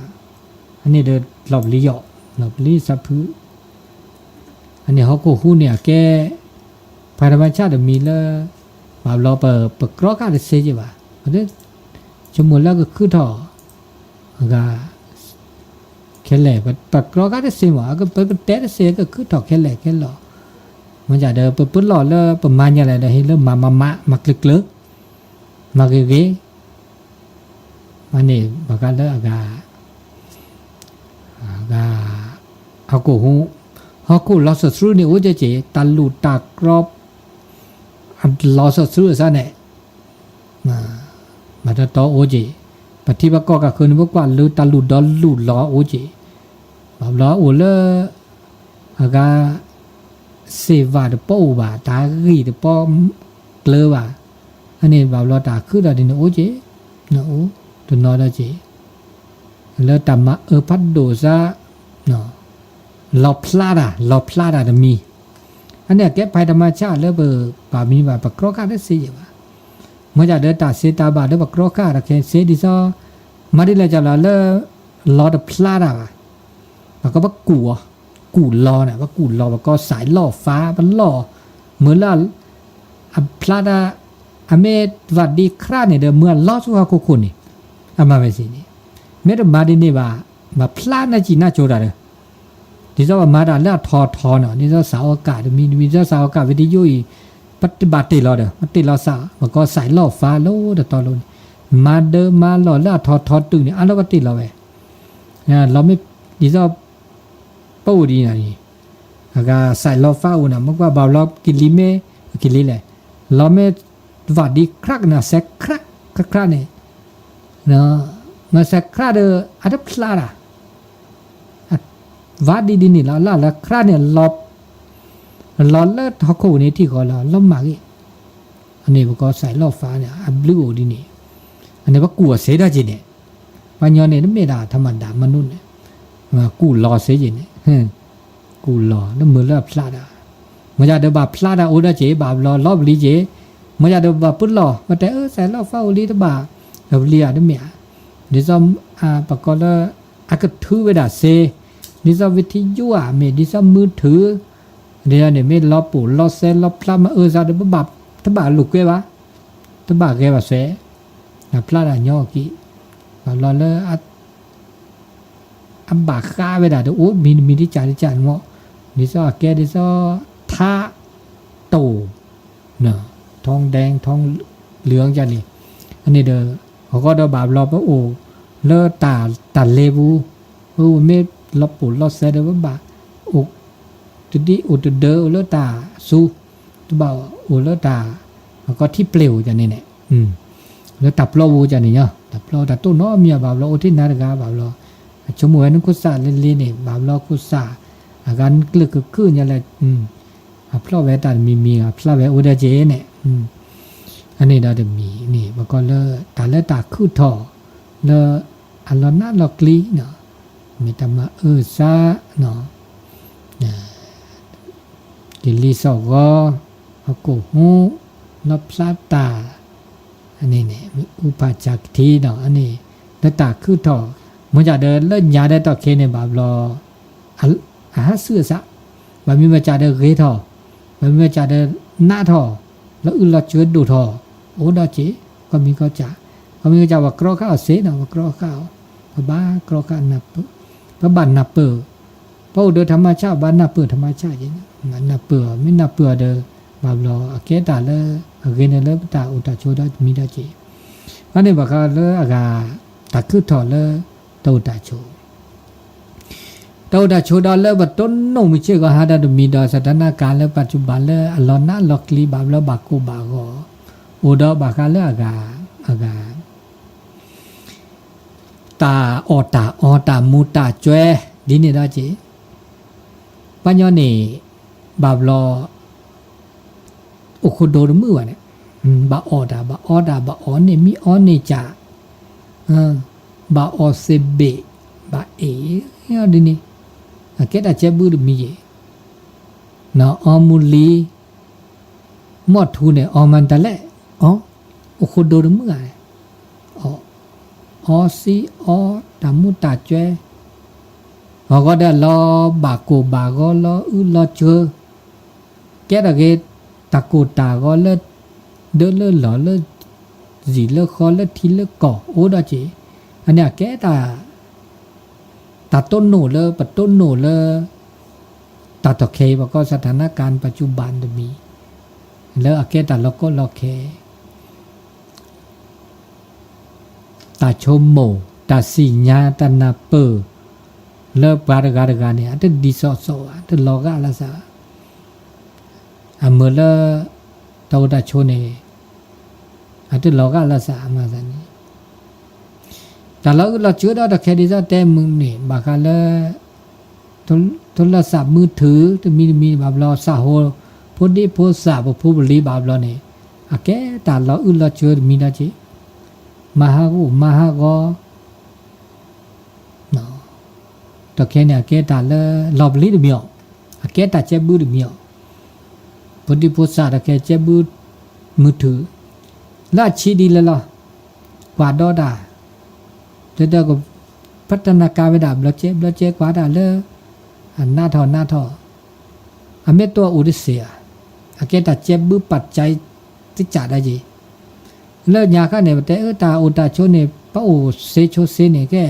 အန့ၣ်ဒီးလီၤပျံၤယီၤ, လီၤပျံၤသးဖု, အန့ၣ်ဟီၣ်ခိၣ်ဟူးန့ၣ်အကဲ ပှၤတမၤဆၣ်တမံၤလၢ ဘၣ်ဘျီပကြၢးဃာ်တစ့က့ၤဘၣ်, ပဆိကမိၣ်လၢကခုထီၣ် အဂၤ ခဲလၢာ် ပကြၢးဃာ်တစ့မး ပကတဲတစ့ကခုထီၣ်ခဲလၢာ်ခဲလီၤ, မ့ၢ်ဒၣ်ဒီးပပလီၢ်လၢပမၤညါလဲၣ်ဒီးဟ့ၣ်လၢမၤမၤမၤ မၤကျၢၤကျၢၤ မၤဂ့ၤဂ့ၤ မ့ၢ်န့ၣ် ဘၣ်ဃးလၢအဂၤ အဂၤ ဟီၣ်ခိၣ်ဟူး, ဟီၣ်ခိၣ်လီၤစၢၤဆှုန့ၣ်အိၣ်က့ၤက့ၤ တၢ်လူၢ်တၢ်ကြီ အလီၤစၢၤဆှုအသးန့ၣ် ဘၣ်တတီအိၣ်က့ၤ, ပှၤထံပှၤကီၢ်ကဃုန့ၣ် ပကွၢ်လၢတၢ်လူၢ်ဒီလူၢ်လီၤအိၣ်က့ၤ, ဘၣ်ဘျီအိၣ်လၢ အဂၤ စ့ၢ်ဝၣ်တပီၢ်အိၣ်ဘၣ် တၢ်ဂံၢ်တပီၢ်ကျၢၤဘၣ်, အန့ၣ်ဘၣ်ဘျီတၢ်ခုထီၣ်ဒ်န့ၣ် အိၣ်က့ၤ, အိၣ်တနီၤဒီးက့ၤ, လၢတၢ်မၤအၢဖးဒိၣ်သး လီၤဖျါတၢ် လီၤဖျါတၢ်တမံၤ, အန့ၣ်အကဲပှၤတမၤဆၣ်လၢပဘၣ်မံၤဘၣ် ပကြၢးဃာ်တစ့ယဲၢ်ဘၣ်, မ့ၢ်ဒၣ်ဒီးတၢ်စ့တၢ်ဘၣ်ဒီးပကြၢးဃာ်တခဲစ့ဒ်သိး, မၤဒ်လဲၣ်ကလီၤလၢ လီၤတဖျါတၢ်ဘၣ်, ပကပကူၣ်အီၤ, ကူၣ်လီၤန့ၣ် ပကူၣ်လီၤ ပကီၢ်စးလီၢ်ဖး ပလီၢ်, မုၢ်လၢ အဖျါတၢ် အမ့ၢ်ဝၣ်ဒံခရၣ်န့ၣ်ဒီး မုၢ်အလီၤဆူဟီၣ်ခိၣ်ခိၣ်န့ၣ်, အမၤဝဲစ့ၢ်န့ၣ်, မ့ၢ်တမၤဒ်န့ၣ်ဘၣ်, ဘၣ်ဖျါနၢ်စံၣ်နၢ်ကၠိတၢ်ဒီး, ဒ်သိးပမၤတၢ်လၢအထီထီန့ၣ် ဒ်သိးစးအီကၣ်တမံၤတမံၤ ဒ်သိးစးအီကၣ်ဝံၤတယိအံၤ, ပဘၣ်တ့ၢ်လီၤဒီး ပတ့ၢ်လီၤစး ပကီၢ်စးလီၢ်ဖးလီၤတတီလိၤန့ၣ်, မၤဒၢမၤလီၢ်လၢအထီထီတုၤန့ၣ် အါလီၢ်ပတ့ၢ်လီၤဝဲ, လီၤမ့ၢ် ဒ်သိး ပအိၣ်ဒ်န့ၣ်, အဂၤစးလီၢ်ဖးအိၣ်န့ၣ် မ့ၢ်ကွၢ်ဘၣ်ဘျီကလံၤမ့ၢ် ကလံၤလဲၣ်, လီၤမ့ၢ်ဝၣ်ဒံခရၣ်ကနၣ် စဲးခရၣ်ခရၣ်န့ၣ်, မ့ၢ်စဲးခရၣ်ဒီး အတဖျါတၢ်, ဝၣ်ဒံဒ်န့ၣ်လီၤ လၢလၢခရၣ်န့ၣ် လီၤလၢဟီၣ်ခိၣ်န့ၣ်ထံၣ်ဃီလီၤ လီၤမၢ်ဂ့ၤ, အန့ၣ်ပကီၢ်စးလီၢ်ဖးန့ၣ် အဘျုးအိၣ်ဒ်န့ၣ်, အန့ၣ်ပကူၣ်အီၤစ့ဒၣ်က့ၤန့ၣ်, ပှၤညီန့ၣ် တမ့ၢ်ဒၣ်ထးမၤဒၣ်မနုၤန့ၣ်, ကူၣ်လီၤစ့က့ၤန့ၣ်, ကူၣ်လီၤလၢမုၢ်လၢအဖျါတၢ်, မ့ၢ်ယၤဒီးဘၣ်ဖျါတၢ်အိၣ်ဒီးက့ၤ ဘၣ်ဘျီလီၤပျံၤက့ၤ, မ့ၢ်ယၤဒီးဘၣ်ပလီၢ် ပတဲအၢ စးလီၢ်ဖးအိၣ်လံတဘၣ်, လီၤပျံၤဧါတမ့ၢ်ဧါ, ဒ်သိး ပကိးလၢ အကထုဝဲဒၣ်စ့, ဒ်သိးဝံထံယိဧါ မ့ၢ်ဒ်သိးမုၢ်ထုး, ဒ်န့ၣ်မ့ၢ် လီၤပိာ်လီၤစဲလီၤဖျါမၤအၢသးဒီး တဘၣ်လိာ်ကွဲဘၣ်, တဘၣ်ဂဲၤဘၣ်စဲး, နဖျါတၢ်ညီအက့ၤ, ဘၣ်ဘျီလၢ အဘၣ်ဃးဝဲဒၣ်တအိၣ်မံၤတမံၤတကးတကးန့ၣ်မ့ၢ်, ဒ်သိးအကဲဒ်သိး ထးတိၢ် ထီဒဲထီလၢကန့ၣ်, အန့ၣ်ဒီး အဃိဒီးဘၣ်ဘျီပအိၣ်လၢတၢ်လဲၤပူၤ, ပမ့ၢ်လီၤပိာ်လီၤစဲဒီးပဘၣ် အိၣ်တဒံအိၣ်တဒၢအိၣ်လၢတၢ်ဆူ, တဘၣ်အိၣ်လၢတၢ် အကီထံပျဲၢ်ဧိၤန့ၣ်န့ၣ်, လၢတၢ်ပျီပူၤန့ၣ်ညီ, တၢ်ပျီတၢ်တိၢ်နီတမံၤဘၣ်ဘျီ အိၣ်ထဲနၤတဂၤဘၣ်ဘျီ, အဆိကမိၣ်ဝဲနခိၣ်စးလ့လ့န့ၣ် ဘၣ်ဘျီခိၣ်စး အဂၤကျၢၢ်ကခုၣ်ညါလဲၣ်, အဖျီၣ်ဝဲတၢ်တမံၤမံၤ အဖျါဝဲအိၣ်ဒီးက့ၤန့ၣ်, အန့ၣ်ဒီးတမံၤန့ၣ် ပကိးလၢ တၢ်လၢတၢ်ခုၣ်ထီၣ် လၢအလီၤနးလီၤကျံ မ့ၢ်တၢ်မၤအၢသး ကလံၤစိးဂီၤ, ဟီၣ်ခိၣ်ဟူး, လီဖျါတၢ်, အန့ၣ်န့ၣ် မ့ၣ်အူဖးစၢ်ကထံဒီး အန့ၣ် လၢတၢ်ခုၣ်ထီၣ်, မ့ၢ်ဒၣ်ဒီးလၢညါဒီးတီၢ်ခဲန့ၣ် ဘၣ်ဘျီ အဟးဆူအသး, ဘၣ်မ့ၢ်ဝဲကၢ်ဒီးဂ့ၤထီၣ်, ဘၣ်မ့ၢ်ဝဲကၢ်ဒီးနးထီၣ်, လၢအုၣ်လီၤစၢၤဒိၣ်ထီၣ်, အိၣ်ဒီးက့ၤ, ကီၢ်မံၤကီၢ်စဲၣ်, ကီၢ်မံၤကီၢ်စဲၣ် ပကြၢးဃာ်အီၤစ့ၢ်နီၤ ပကြၢးဃာ်အီၤ, ပဘၣ်ကြၢးဃာ်နၢ်ပၢၢ်, ပဘၣ်နၢ်ပၢၢ်, ပအိၣ်ဒီးထးမါဆၣ် ဘၣ်နၢ်ပၢၢ်ထးမါဆၣ်က့ၤ, နၢ်ပၢၢ်အီၤ မ့ၢ်နၢ်ပၢၢ်အီၤဒီး ဘၣ်ဘျီအကဲတၢ်လၢ အဂ့ၤန့ၣ်လၢပတၢ်အိၣ်တၢ်ဆိးဒီတမံၤဒီးက့ၤ, အန့ၣ်ဘၣ်ဃးလၢအဂၤ တၢ်ခုၣ်ထီၣ်လၢ တၢ်အိၣ်တၢ်ဆိး တၢ်အိၣ်တၢ်ဆိးဒီးလၢပတိၢ်နီၣ်မုၢ်ဆ့ၣ်ဂီၤဟါဒီတမံၤဒီး စထၣ်နကၤလၢပၢ်စူၣ်ဘၣ်လၢအလီၤနးလီၤကျံၤဘၣ်ဘျီဘၣ်ကိၢ်ဘၣ်ဂီၤ, အိၣ်ဒီးဘၣ်ဃးလၢအဂၤ, အဂၤ တၢ်အီၣ်တၢ်အီတၢ်မူတၢ်ကွဲ ဒ်န့ၣ်ဒီးက့ၤ, ပှၤညီန့ၣ် ဘၣ်ဘျီ အိၣ်ခိၣ်ဒိၣ်တမုာ်ဘၣ်န့ၣ်, ဘၣ်အီၣ်တၢ် ဘၣ်အီတၢ် ဘၣ်အီၣ်န့ၢ်မံအီန့ၢ်ကၢ်, ဘၣ်အီၣ်သဘ့ၣ် ဘၣ်အ့ၣ် ဒ်န့ၣ်, အကဲတၢ်ကဲဘုတမံၤယ့ၣ်, နအီမူလံ မီၢ်ထူန့ၣ် အီမၤတၢ်လဲၣ်, အီ, အိၣ်ခိၣ်ဒိၣ်တမုာ်ဧါ, အီ, အီစံအီ တၢ်မူတၢ်ကွဲ, အဂီၢ်ဒီးလီၤဘၣ်ကိၢ်ဘၣ်ဂီၤလီၤအုၣ်လီၤကၢ, ကဲထီၣ်က့ၤ တၢ်ကိၢ်တၢ်ဂီၤလၢ ဒၢလၢလီၢ်လၢ စံာ်လၢဃီလၢထံလၢကီၢ်အိၣ်ဒီးက့ၤ, အန့ၣ်အကဲတၢ် တၢ်တိၢ်နီၣ်လၢ ပတိၢ်နီၣ်လၢ တၢ်တီၢ်ခဲအံၤ ပှၤကိးစထၣ်နကၤပၢ်စူၣ်ဘၣ်တမံၤ လၢအကဲတၢ်လီၤကိးလီၤခဲ တၢ်ဆိကမိၣ် တၢ်သ့ၣ်ညါ တၢ်နၢ်ပၢၢ် လၢပှၤတဂၤတဂၤန့ၣ် အတဒ်သိးသိးဘၣ် တလီၤဂာ်လၢစၢ်ဘၣ်. အမုာ်လၢ တၢ်အိၣ်တၢ်ဆိးန့ၣ် အတလီၤဂာ်လၢစၢ်မၤသးန့ၣ် တၢ်လီၤအုၣ်လီၤကၢဒီးတၢ်ခဲဒ်သိးတဲမုၢ်န့ၣ် ဘၣ်ဃးလၢ ထိလၢသၣ်မုၢ်ထုး တမံၤတမံၤဘၣ်ဘျီ သးဟိ ဖိဒံဖိသၣ်ပဖိပလံၤဘၣ်ဘျီန့ၣ် အကဲတၢ်လီၤအုၣ်လီၤကၢတမံၤဒီးက့ၤ မၤဟးဂူာ်မၤဟးဂီၤ တၢ်ခဲန့ၣ် အကဲတၢ်လၢလီၤပျံၤတမံၤအီၤ, အကဲတၢ်ကဲဘုတမံၤအီၤ, ဖိဒံဖိသၣ်တၢ်ခဲကဲဘု မုၢ်ထုး လၢအဆံးဒ်လဲၣ်လီၤ, ကွၢ်ဒီးတၢ် တၢ် ဖဲတၢ်နၢ်ကါဝဲဒၣ် ဘျီကဲ ဘျီကဲကွၢ်တၢ်လၢ အနးထီၣ်နးထီၣ်, အမ့ၢ်တအိၣ်တစ့ၢ်ဧါ, အကဲတၢ်ကဲဘုပာ်ကၠဲ တကးဒၣ်က့ၤ လၢညါခါန့ၣ် ပတဲအၢ တၢ်အိၣ်တၢ်ဆိးန့ၣ် ပအိၣ်စ့ဆိစ့န့ၣ်ကဲ,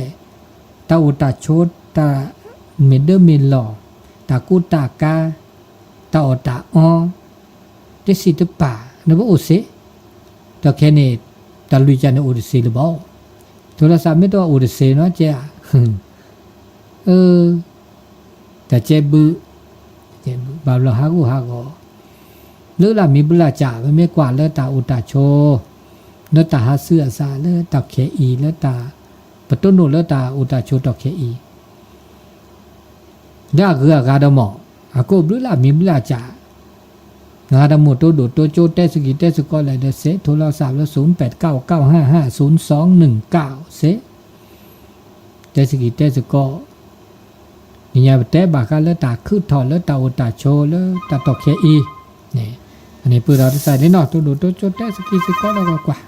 တၢ်အိၣ်တၢ်ဆိး တၢ်မ့ၢ်ဒၢမ့ၢ်လီၢ်, တၢ်ကူတၢ်ကၤ, တၢ်အီၣ်တၢ်အီ, တစံးတပာ် နပအိၣ်စ့, တၢ်ခဲန့ၣ် တၢ်လွံၢ်ကၢန့ၣ်အိၣ်တစ့လၢၤဘၣ်, ထိလၢသးမ့ၢ်တအိၣ်တစ့နီၤကဲဧါ တၢ်ကဲဘု, ဘၣ်ဘျီဟးဂူာ်ဟးဂီၤ, လၢလၢမံၤဘုလၢ်ကၢ် ပမ့ၢ်ကွၢ်လၢတၢ်အိၣ်တၢ်ဆိး, လၢတၢ်ဟးဆူအသးလၢတၢ်ခဲအံၤ လၢတၢ်, ပတိၢ်နီၣ်လၢတၢ်အိၣ်တၢ်ဆိးတၢ်ခဲအံၤ ဒီးအဂုၤအဂၤဒီးမ့ၢ်, အကိးဘျုးလၢအမံၤဘျုးအကၢ်, နဂၤဒီးမိၢ်တိၢ်ဒိၣ်တိၢ်ကၠိတဲစကံးတဲစကီးလဲၣ်ဒီးစ့, ထိလီၤသးလၢ သုးပၢၢ်တကၢ်အိၣ်ကၢ်ဟၣ်ဟၣ် သုးစီနုၢ်ကၢ်စ့, တဲစကံးတဲစကီး, နညါပတဲဘၣ်ဃးလၢတၢ်ခုၣ်ထီၣ်လၢတၢ်အိၣ်တၢ်ဆိးလၢတၢ်တီၢ်ခဲအံၤ, အန့ၣ်ပၢၢ်ဒီးတၢ်သးန့ၣ်နီၤ တိၢ်ဒိၣ်တိၢ်ကၠိတဲစကံးစကီးလၢကကွၢ်,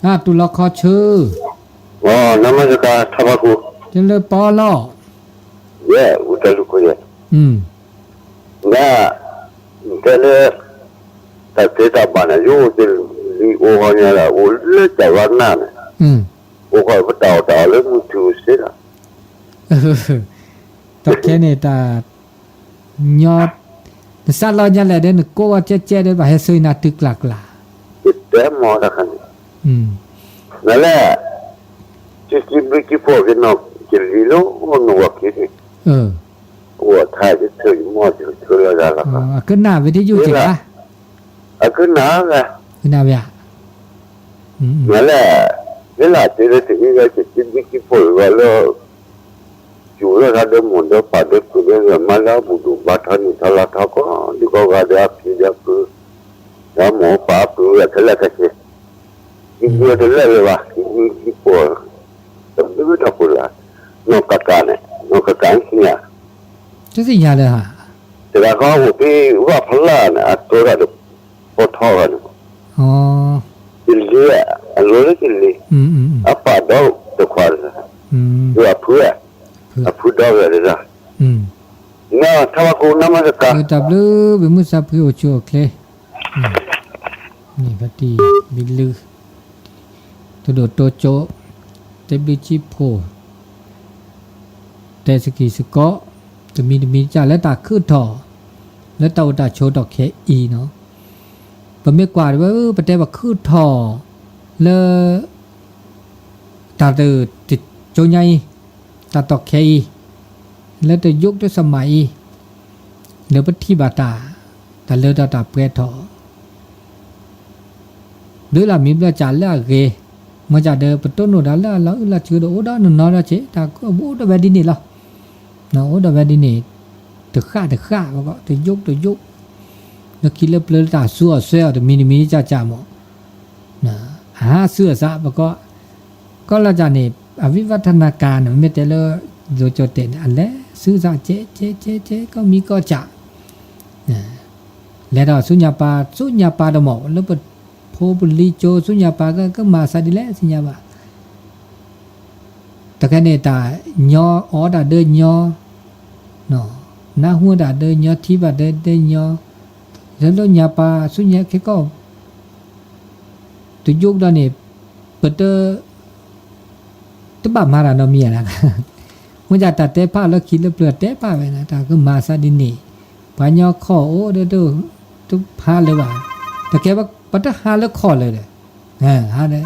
အတူၢ်လီၤခီဆၢ နမစကၤထါဘၣ်ကူ, တလၢပီလီၤ, ယဲ, ဝတၢ်လူၢ်ခိယဲ, ဒၣ်, တဲလၢ, တၢ်သ့တၢ်ဘၣ်န့ၣ် ယအိၣ်တလံၤအိၣ်ဂီၢ်ညါလၢ အိၣ်လၢတၢ်ဂီၤနၢ်န့ၣ်, အိၣ်ဃီပတၢ်အီၣ်တၢ်အီလၢမုၢ်ထူၣ်စ့လီၤ, တၢ်ခဲန့ၣ်တၢ် ညီ, နစးလီၤညါလဲၣ်ဒီး နကိးဝဲကဲကဲဒီး ဘၣ်ဟဲဆှၢနၤတုၤကျၢ်ကျၢ်, ယတဲမ့ၢ်တခါန့ၣ်, နလဲၣ်, ကဘျုးကဖိက့ၤနီၤ ကလံၤလၢနဝၤခံန့ၣ်, အိၣ်ထါယဆၢယမီၢ်ယဆၢလၢဂၤလီၤ, အကနၣ်ဝဲတယုၢ်က့ၤဧါ, အကနၣ်ဝဲ, ကနၣ်ဝဲဧါ နလဲၣ်, ဟ့ၣ်လီၤတ့ၢ်လၢတဟံးလၢကဘျုးကဖိဂၤလၢ စူၤလၢတၢ်ဒီမိၢ်ဒီပၢ်ဒီပုၢ်ဒီဝဲၢ်မါလၢအဘူၣ်ဒိၣ်ဘါထီၣ်န့ၢ်ထီၣ်လၢထီၣ်ကီၢ် ဒ်ကီၢ်ဂၤဒီးအဖံဒီးဖု, ဒီးမိၢ်ပၢ်ပုၢ်ဝဲၢ်ခဲလၢာ်ခဲဆ့, ဒ်ပှၤတလဲၤလၢၤဘၣ် ဒ်ပှၤ, တဘျုးတၢ်ဖိလၢ, နီၢ်ကကၤန့ၣ် နီၢ်ကကၤသ့ၣ်ညါ, တသ့ၣ်ညါလၢၤဧါ, တဂၤဃီအိၣ်ဖဲဝၣ်ဖလၢ်န့ၣ် အတိၢ်တၢ်ဒီး ပိာ်ထီၣ်ဂၤန့ၣ်, ကလံၤ, အလိၤလၢကလံၤ, အပၢ်ဒီတခွါ, အဖု, အဖုဒီဂၤတဂၤ, နထါဘၣ်ကူနမစကၤ, တၢ်ဘျုး ပမုၢ်သးဖှံအိၣ်ဆူၣ်အိၣ်ချ့, န့ၣ်ဖါတံၢ်, ဘံလု, တဒိၣ်တိကၠိ, တဲဘျုးကံဖိ, တဲစကံးစကီး, တမံၤတမံၤတကၢ်လၢတၢ်ခုၣ်ထီၣ်, လၢတၢ်အိၣ်တၢ်ဆိးတီၢ်ခဲအံၤနီၤ, ပမ့ၢ်ကွၢ်ဝဲ ပတဲပခုၣ်ထီၣ်လၢ တၢ်တကၠိညါအံၤ, တၢ်တီၢ်ခဲအံၤ, လၢတယုၢ်တစမးအံၤ, လၢပထံၣ်ဘၣ်တၢ်, တၢ်လၢတၢ်ပှဲၤထီၣ် ဘျုးလၢမံၤဘျီကၢ်လၢအဂ့ၤ, မ့ၢ်ကၢ်ဒီးပတိၢ်နီၣ်တၢ်လၢအလီၤအုၣ်လီၤဆှၢဒီးအိၣ်ဒီးနီၢ်နီၢ်ဒီးက့ၤ တၢ်ကအိၣ်ဒီးဝဲဒ်န့ၣ်လီၤ. အိၣ်ဒီးဝဲဒ်န့ၣ်, တဃၣ်တဃၣ်ဘၣ်ကီး တယိၣ်တယိၣ်, လၢခံလၢပျၢၤလၢတၢ်ဆူအီၤဆွဲအီၤတမံၤတမံၤကၢ်ကၢ်မး, အဟးဆူအသးဘၣ်ကီး, ကီၢ်လီၤကၢ်န့ၣ် အဝံၣ်ဝဲထနၢၣ်ကၢ်န့ၣ် မ့ၢ်တဲလၢ ယိၤကၠိတဲာ်န့ၣ် အလဲၤဆူသးကဲကဲကဲကဲ ကီၢ်မံၤကီၢ်ကၢ် လဲၤဒီးဆူညါပၤ ဆူညါပၤတမီၢ် လၢပဖိပလံၤကၠိ ဆူညါပၤကမၤသးဒ်လဲၣ် ဆူညါပၤ, တၢ်ခဲန့ၣ် တၢ်ညီအီၣ်တၢ်ဒၢညီ, နၢ်ဟူတၢ်ဒၢညီ ထံၣ်ဘၣ်တၢ်ဒၢညီ, လၢလၢညါပၤ ဆူညါခဲကီၢ် တယိၣ်ကဒီးန့ၣ် ပတ တဘၣ်မၤတၢ်နီတမံၤဧါ, မ့ၢ်ဒ်တၢ်တဲဖးလၢခံလၢပျၢၤတဲဖးဝဲန့ၣ် တၢ်ကမၤသးဒ်န့ၣ်, ပှၤညီခီၣ်အိၣ်ဒီး တဖးလၢၤဘၣ်, တကဲ ပတဟးလၢခီၣ်လၢၤ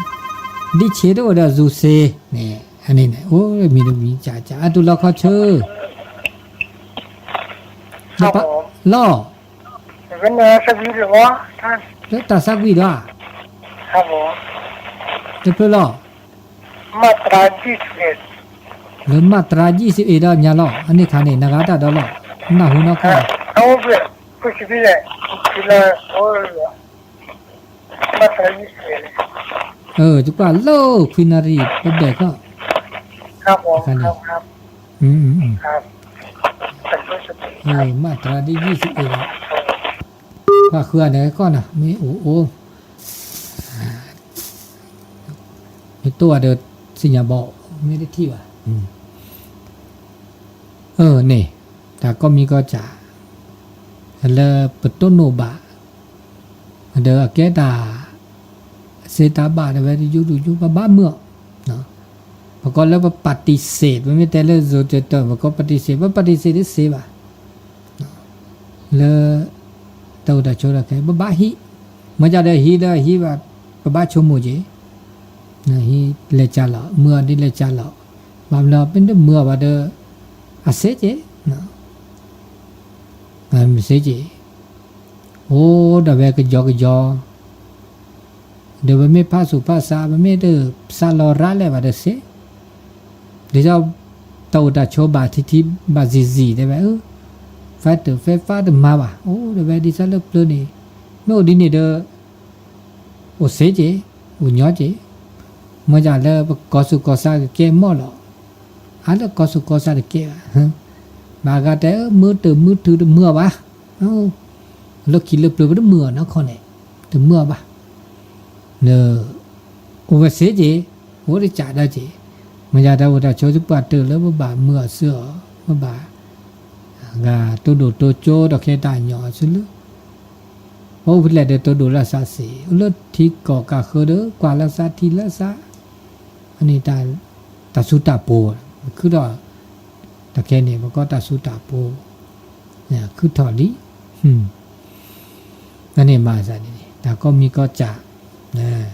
ဒီး, ဒ်ဆ့တအိၣ်ဒီး စူၤစ့န့ၣ် အန့ၣ်န့ၣ် အိၣ်မံၤတမံၤကၢ်ကၢ် အတုၤလီၤခီဆၢ လီၤ လၢတၢ်သးကွံာ်ဒီး တဖျၢၣ်လီၤ လၢမၢ်တြၤယံၣ်စ့အ့ဒီးညါလီၤ အန့ၣ်ခါန့ၣ် နဂၤတၢ်ဒီးလီၤ နၢ်ဟူနီၢ်ခီၣ် ယကွၢ်လၢခွံနၣ်ရံၣ်ပဘဲၣ်ခီၣ် အခါန့ၣ် မၢ်တြၤဒ်ယံၣ်စ့အ့ဒီး ပှၤဃုအၤန့ၣ်ကီၢ်နၤ မ့ၢ်အိၣ်အိၣ် မ့ၢ်တိၢ်အၤဒီး သ့ၣ်ညါဘၣ် မ့ၢ်တထံၣ်ဘၣ် အန့ၣ် တၢ်ကီၢ်မံၤကီၢ်စဲၣ် လၢပတိၢ်နီၣ်ဘၣ် ဒီးအကဲတၢ် စ့တၢ်ဘၣ်တဝဲတယုၢ်တယုၢ် ပဘၣ်မုာ်အီၤ ပကိးလၢပပာ်တံၢ်စ့ၣ် ပမ့ၢ်တဲလၢ ဇိုတၢၣ် ပကိးပာ်တံၢ်စ့ၣ် ပပာ်တံၢ်စ့ၣ်တစ့ၣ်ဘၣ် လၢ တၢ်အိၣ်တၢ်ဆိးတၢ်ခဲ ပဘၣ်ဟံး မ့ၢ်ကဒီးဟံးလၢဟံးဘၣ် ပဘၣ်ဆိကမိၣ်က့ၤ ဟံးလဲၤကၢ်လီၤ မုာ်အီၤဒ်လဲၤကၢ်လီၤ ဘၣ်မနုၤပမ့ၢ်တမုာ်အီၤဘၣ်ဒီး အစ့က့ၤ မ့ၢ်စ့က့ၤ အိၣ်ဒီးဝဲကယီကယီ ဒီးပမ့ၢ်ဖးဆူးဖးဆါ ပမ့ၢ်တစးလီၤရၣ်လဲၣ်ဘၣ်ဒီးစ့ ဒ်သိး တၢ်အိၣ်တၢ်ဆိးဘၣ်ထံထံဘၣ်စံၤစံၤတဲဝဲ ဖဲတၢ်ဖဲဖးတမၤဘၣ် အိၣ်ဒီးဝဲဒ်သိးလၢပျၢၤန့ၣ် မ့ၢ်အိၣ်ဒ်န့ၣ်ဒီး အိၣ်စ့က့ၤ အိၣ်ညီက့ၤ မ့ၢ်ဒ်လၢပကီၢ်ဆူးကီၢ်ဆါကကဲမီၢ်လီၤ အါလၢကီၢ်ဆူးကီၢ်ဆါတကဲဘၣ် ဘၣ်ဂၤတဲ မုာ်တၢ်မုာ်ထုးတမုာ်အီၤဘၣ် လၢခံလၢပျၢၤပတမုာ်အီၤနီၢ်ခီန့ၣ် တမုာ်အီၤဘၣ် လၢ အိၣ်ဝဲစ့က့ၤ အိၣ်တကးဒီးက့ၤ မ့ၢ်ဒ်တၢ်အိၣ်တၢ်ဆိးသပှၢ်တၢၢ်လၢပဘၣ်မုာ်အီၤစ့အီၤ ပဘၣ် ဂၤတိၢ်ဒိၣ်တိၢ်ကၠိဒီးခဲတၢ်ညီဆူလၢ ပအိၣ်ဖဲလဲၣ်ဒီးတိၢ်ဒိၣ်လၢသးစ့ၢ် အိၣ်လၢထံကီၢ်ကးဃၢဒီး ကွၢ်လၢသးထံလၢသး အန့ၣ် တၢ်ဆူးတၢ်ပူၤ ခုဒီး တၢ်ခဲန့ၣ် ပကိးတၢ်ဆူးတၢ်ပူၤ ခုထီၣ်လံ အန့ၣ်မၤသးန့ၣ် တၢ်ကီၢ်မံၤကီၢ်စဲၣ်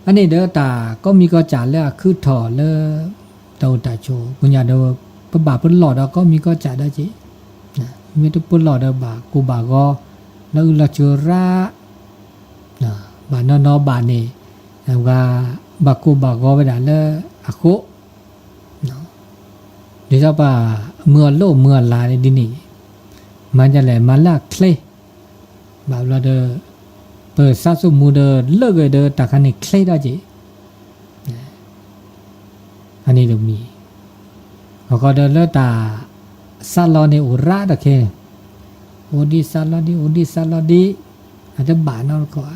အန့ၣ်ဒီးတၢ်ကီၢ်မံၤကီၢ်စဲၣ်လၢအခုၣ်ထီၣ်လၢ တၢ်အိၣ်တၢ်ဆိး ပညါဒီး ပဘၣ်ပလီၢ်ဒီးကီၢ်မံၤကီၢ်စဲၣ်ဒီးက့ၤ မ့ၢ်တပလီၢ်ဒီးဘၣ်ကိၢ်ဘၣ်ဂီၤ လၢအုၣ်လီၤဆၢရၣ် ဘၣ်နီၢ်နီၢ်ဘၣ်န့ၣ် ပှၤဘၣ်ကိၢ်ဘၣ်ဂီၤဝဲဒၣ်လၢအဃိ ဒ်သိးပှၤမုာ်အီၤလိၣ်မုာ်အီၤလၤဒ်န့ၣ် မၤဒ်လဲၣ် မၤလၢအချ့ ဘၣ်ဘျီဒီး ပသးသမူဒီးလၢာ်ဂ့ၤဒီးတၢ်ခါန့ၣ်ချ့ထီၣ်က့ၤ အန့ၣ်တမံၤ အဃိဒီးလၢတၢ်စးလီၤန့ၣ်အိၣ်ရၣ်တခဲ အိၣ်ဒံးစးလီၤဒံး အိၣ်ဒံးစးလီၤဒံး အတဘၣ်နီတခီဧါ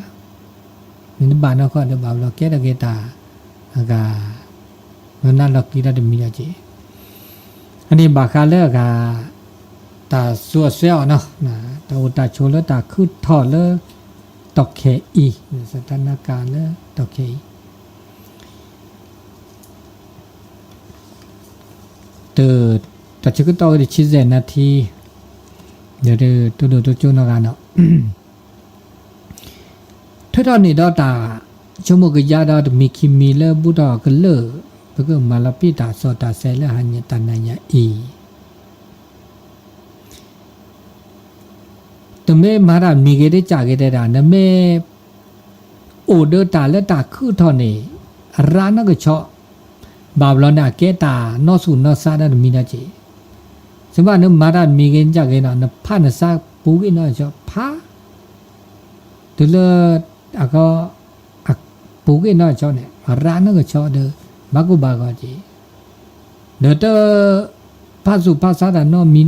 မ့ၢ်တဘၣ်နီတခီဒီးဘၣ်ဘျီကဲထီၣ်က့ၤတၢ် အဂၤ လၢနၢ်လီၤကံဒီးတမံၤလီၤက့ၤ အန့ၣ်ဘၣ်ဃးလၢအဂၤ တၢ်စူးအီၣ်စွဲအီၤနီၤ တၢ်အိၣ်တၢ်ဆိးလၢတၢ်ခုၣ်ထီၣ်လၢ တီၢ်ခဲအံၤ စထၣ်နၢ်ကၤလၢတီၢ်ခဲအံၤ တၢ်ဆၢကတီၢ်ဝဲတဆံယဲၢ်နၣ်ထံ ဒီးတိၢ်ဒိၣ်တိၢ်ကၠိနီၢ်ဂၤနီၤ, ထုးထီၣ်န့ၢ်ဒီးတၢ်ဆိကမိၣ်ကယါဒီးတမံၤခံမံၤလၢဘူၣ်ထီၣ်ကလုာ်, ပကမၤလီၤပံာ်တၢ်စီတၢ်ဆဲးလၢဟါညါတၢ်နၤညါအံၤ တမ့ၢ်မၤတၢ်မံၤဂ့ၤတကၢ်ဂ့ၤတဲဒၣ် နမ့ၢ်အိၣ်ဒီးတၢ်လၢတၢ်ခုၣ်ထီၣ်န့ၣ် အရၤနီၢ်ကဆီ, ဘၣ်ဘျီန့ၣ် အကဲတၢ်နီၢ်ဆူၣ်နီၢ်ဆါဒီးတမံၤနီၤက့ၤ, စ့ၢ်ဘၣ်နမၤတၢ်မံၤဂ့ၤတကၢ်ဂ့ၤနီၤ နဖးနဆါပူၤဂ့ၤနီၢ်ကဆီ ဖး တုၤလၢ အကီ ပူၤဂ့ၤနီၢ်ကဆီန့ၣ် အရၤနီၢ်ကဆီဒီး ဘၣ်ကိၢ်ဘၣ်ဂီၤက့ၤ, ဒီးတ ဖးဆူၣ်ဖးဆါတၢ်နီတမံၤနီ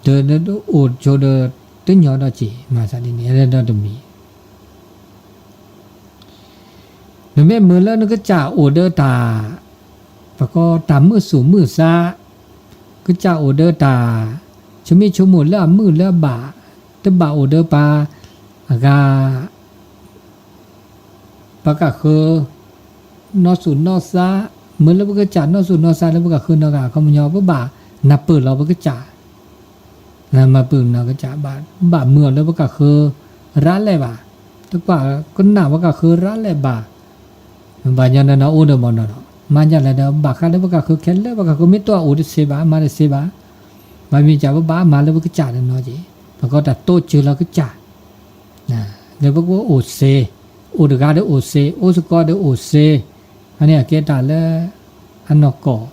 တစဲး, ဒီးအိၣ်ဆိးဒီးတညီဒီးက့ၤ မၤသးဒ်န့ၣ် ဒီးတမံၤ နမ့ၢ်မုာ်လၢနကစၢ်အိၣ်ဒီးတၢ် ပကိးတၢ်မုာ်ဆူၣ်မုာ်ဆါ, ကစၢ်အိၣ်ဒီးတၢ် ဆိမိၣ်ဆိကမိၣ်လၢအမုာ်လၢအဘၣ်, တဘၣ်အိၣ်ဒီးပှၤ အဂၤ ပှၤကၢ်ဃၢၤ နီၢ်ဆူၣ်နီၢ်ဆါ, မုာ်လၢပကစၢ်နီၢ်ဆူၣ်နီၢ်ဆါလၢပကၢ်ဃၢၤနီတဂၤအခီပညီ ပဘၣ်နၢ်ပၢၢ်လီၤပကစၢ်, မၤပၢၢ်နီၢ်ကစၢ် ဘၣ်မုာ်အီၤလၢပကၢ်ဃၢၤရၤလဲၣ်ဘၣ်, တကွၢ်ကနၣ်ပကၢ်ဃၢၤရၤလဲၣ်ဘၣ်, ဘၣ်ညီနုၢ်နအိၣ်ဒီးမၤနီၤနီၤ မၤဒ်လဲၣ်ဒီး ဘၣ်ဃးလၢပကၢ်ဃၢၤခဲလၢာ် ပကၢ်ဃၢၤမ့ၢ်တအိၣ်တသ့ဘၣ် မၤတသ့ဘၣ်, ဘၣ်မ့ၢ်ကစၢ်ပဘၣ်မၤလၢပကစၢ်တနီၤက့ၤ, ပကိးတၢ်တိစၢၤလီၤကစၢ် လၢပကအိၣ်စ့, အိၣ်တဂၤဒီးအိၣ်စ့, အိၣ်စ့ၢ်ကီးဒီးအိၣ်စ့, အန့ၣ်အကဲတၢ်လၢ အနီၢ်ကီၢ်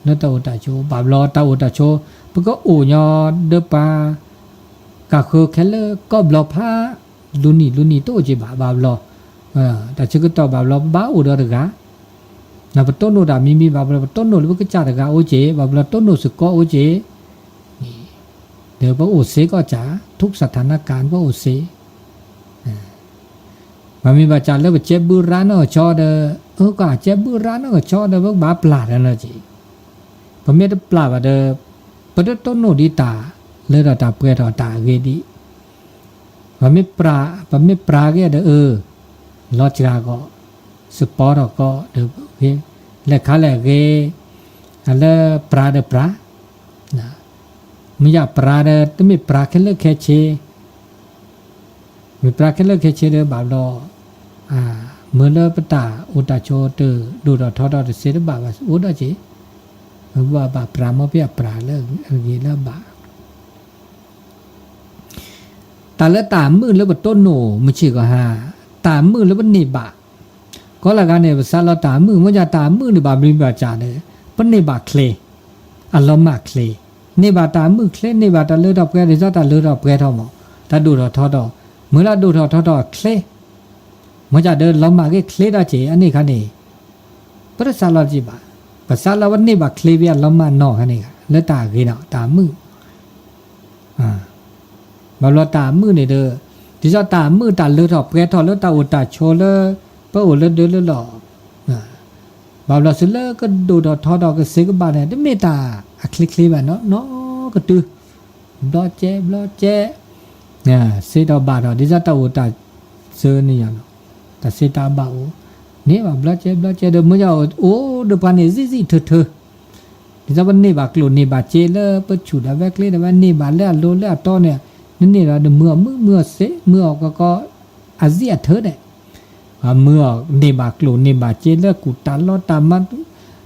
လၢတၢ်အိၣ်တၢ်ဆိး ဘၣ်ဘျီတၢ်အိၣ်တၢ်ဆိး ပကအိၣ်ညီဒီးပှၤ ကၢ်ဃၢၤခဲလၢာ်ကီၢ်ဘျီဖး လူၤနံၣ်လူၤနံၣ်တအိၣ်က့ၤဘၣ် ဘၣ်ဘျီ, တၢ်ဆၢကတီၢ်ဘၣ်ဘျီပဘၣ်အိၣ်ဒီးတဂၤ ပတိၢ်နီၣ်တၢ်မံၤမံၤဘၣ်ဘျီ ပတိၢ်နီၣ်လၢပကစၢ်တဂၤအိၣ်က့ၤ ဘၣ်ဘျီတိၢ်နီၣ်စ့ၢ်ကီးအိၣ်က့ၤ, ဒီးပအိၣ်စ့ၢ်ကီးကစၢ် ထုကစၢ်ထးနါကၤ ပအိၣ်စ့ၢ်, မ့မ့ၢ်ဘၣ်စၢ်လၢပကဲဘုရၤနီၢ်ကဆီဒီး အကဲဘုရၤနီၢ်ကဆီဒီး ပကဘၣ်ပျၢ်တၢ်နီၤက့ၤ, ပမ့ၢ်တပျၢ်ဘၣ်ဒီး ပတတိၢ်နီၣ်ဒံးတၢ်လၢထီၣ်တၢ်ပှဲၤထီၣ်တၢ်အဂ့ၤဒံး, ပမ့ၢ်ပျၢ်က့ၤဒီး အၢ လီၤစှၤကီး စပီထီၣ်ကီးဒီး လဲၤခါလဲၣ်အဂ့ၤ, လၢပျၢ်ဒီးပျၢ်, မ့ၢ်ယပျၢ်ဒီး တမ့ၢ်ပျၢ်ခဲလၢာ်ခဲဆ့, မ့ၢ်ပျၢ်ခဲလၢာ်ခဲဆ့ဒီးဘၣ်ဘျီ, မ့ၢ်လၢပတၢ်အိၣ်တၢ်ဆိးတဒိၣ်ထီၣ်ထီထီၣ်တသ့တဘၣ်ဘၣ်အိၣ်ဒီးက့ၤ, ပဘၣ်ပျၢ်မ့ၢ်ပျၢ်လၢအဂ့ၤလၢအဘၣ် တၢ်လၢတၢ်မုာ်လၢပတိၢ်နီၣ်မုၢ်ဆ့ၣ်ကီးဟါ, တၢ်မုာ်လၢပန့ၢ်ဘၣ်, ကီလၢဂၤန့ၣ် ပစးလီၤတၢ်မုာ် မ့ၢ်ဒ်တၢ်မုာ်န့ၣ်ဘၣ်ဘျုးဘၣ်စၢ်ဒီး ပန့ၢ်ဘၣ်ချ့, အလီၤမၢ်ချ့, န့ၢ်ဘၣ်တၢ်မုာ်ချ့ န့ၢ်ဘၣ်တၢ်လၢထီၣ်ပှဲၤ ဒ်သိးတၢ်လၢထီၣ်ပှဲၤထီၣ်မး, တၢ်ဒိၣ်ထီၣ်ထီထီၣ်, မုၢ်လၢဒိၣ်ထီၣ်ထီထီၣ်ချ့, မ့ၢ်ဒ်ဒီးလီၤမၢ်ဂ့ၤချ့ဒၣ်က့ၤ အန့ၣ်ခါန့ၣ် ပတစးလီၤက့ၤဘၣ်, ပစးလီၤပန့ၢ်ဘၣ်ချ့ဖဲအလီၤမၢ်နီၢ်ခါန့ၣ်ဂ့ၤ လၢတၢ်ဂ့ၤဒီးတၢ်မုာ် ဘၣ်ဘျီတၢ်မုာ်န့ၣ်ဒီး ဒ်သိးတၢ်မုာ်တၢ်လၢထီၣ်ပှဲၤထီၣ်လၢတၢ်အိၣ်တၢ်ဆိးလၢ ပအိၣ်လၢဒၢလၢလီၢ်, ဘၣ်ဘျီသုလၢကဒိၣ်ထီၣ်ထီထီၣ်ကသ့ကဘၣ်န့ၣ် တမ့ၢ်တၢ်အချ့ချ့ဘၣ်နီၤ နီကတုၤ ဘျီကဲဘျီကဲ စ့ထီၣ်ဘၣ်ထီၣ် ဒ်သိးတၢ်အိၣ်တၢ်ဆိးန့ၣ်ယၤလီၤ, တၢ်စ့တၢ်ဘၣ်အိၣ် န့ၢ်ဘၣ်ဘျီကဲဘျီကဲဒီး မ့ၢ်ယအိၣ်ဒီးပှၤန့ၣ် စံၣ်စံၣ်ထၢထၢ ဒ်သိးပန့ၢ်ဘၣ်ကျိၣ်န့ၢ်ဘၣ်စ့လၢပဆူၣ်ဒၣ်ဝဲကျ့ဒၣ်ဝဲ န့ၢ်ဘၣ်လၢအလိၤလၢအတီန့ၣ် နန့ၢ်ဒီးနမုာ်အီၤမုာ် မုာ်အီၤစ့ မုာ်အီၤကီကီ အစံၣ်အထၢဒဲး မုာ်အီၤန့ၢ်ဘၣ်ကျိၣ်န့ၢ်ဘၣ်စ့လၢကူၣ်တၢ်လီတၢ်မၤ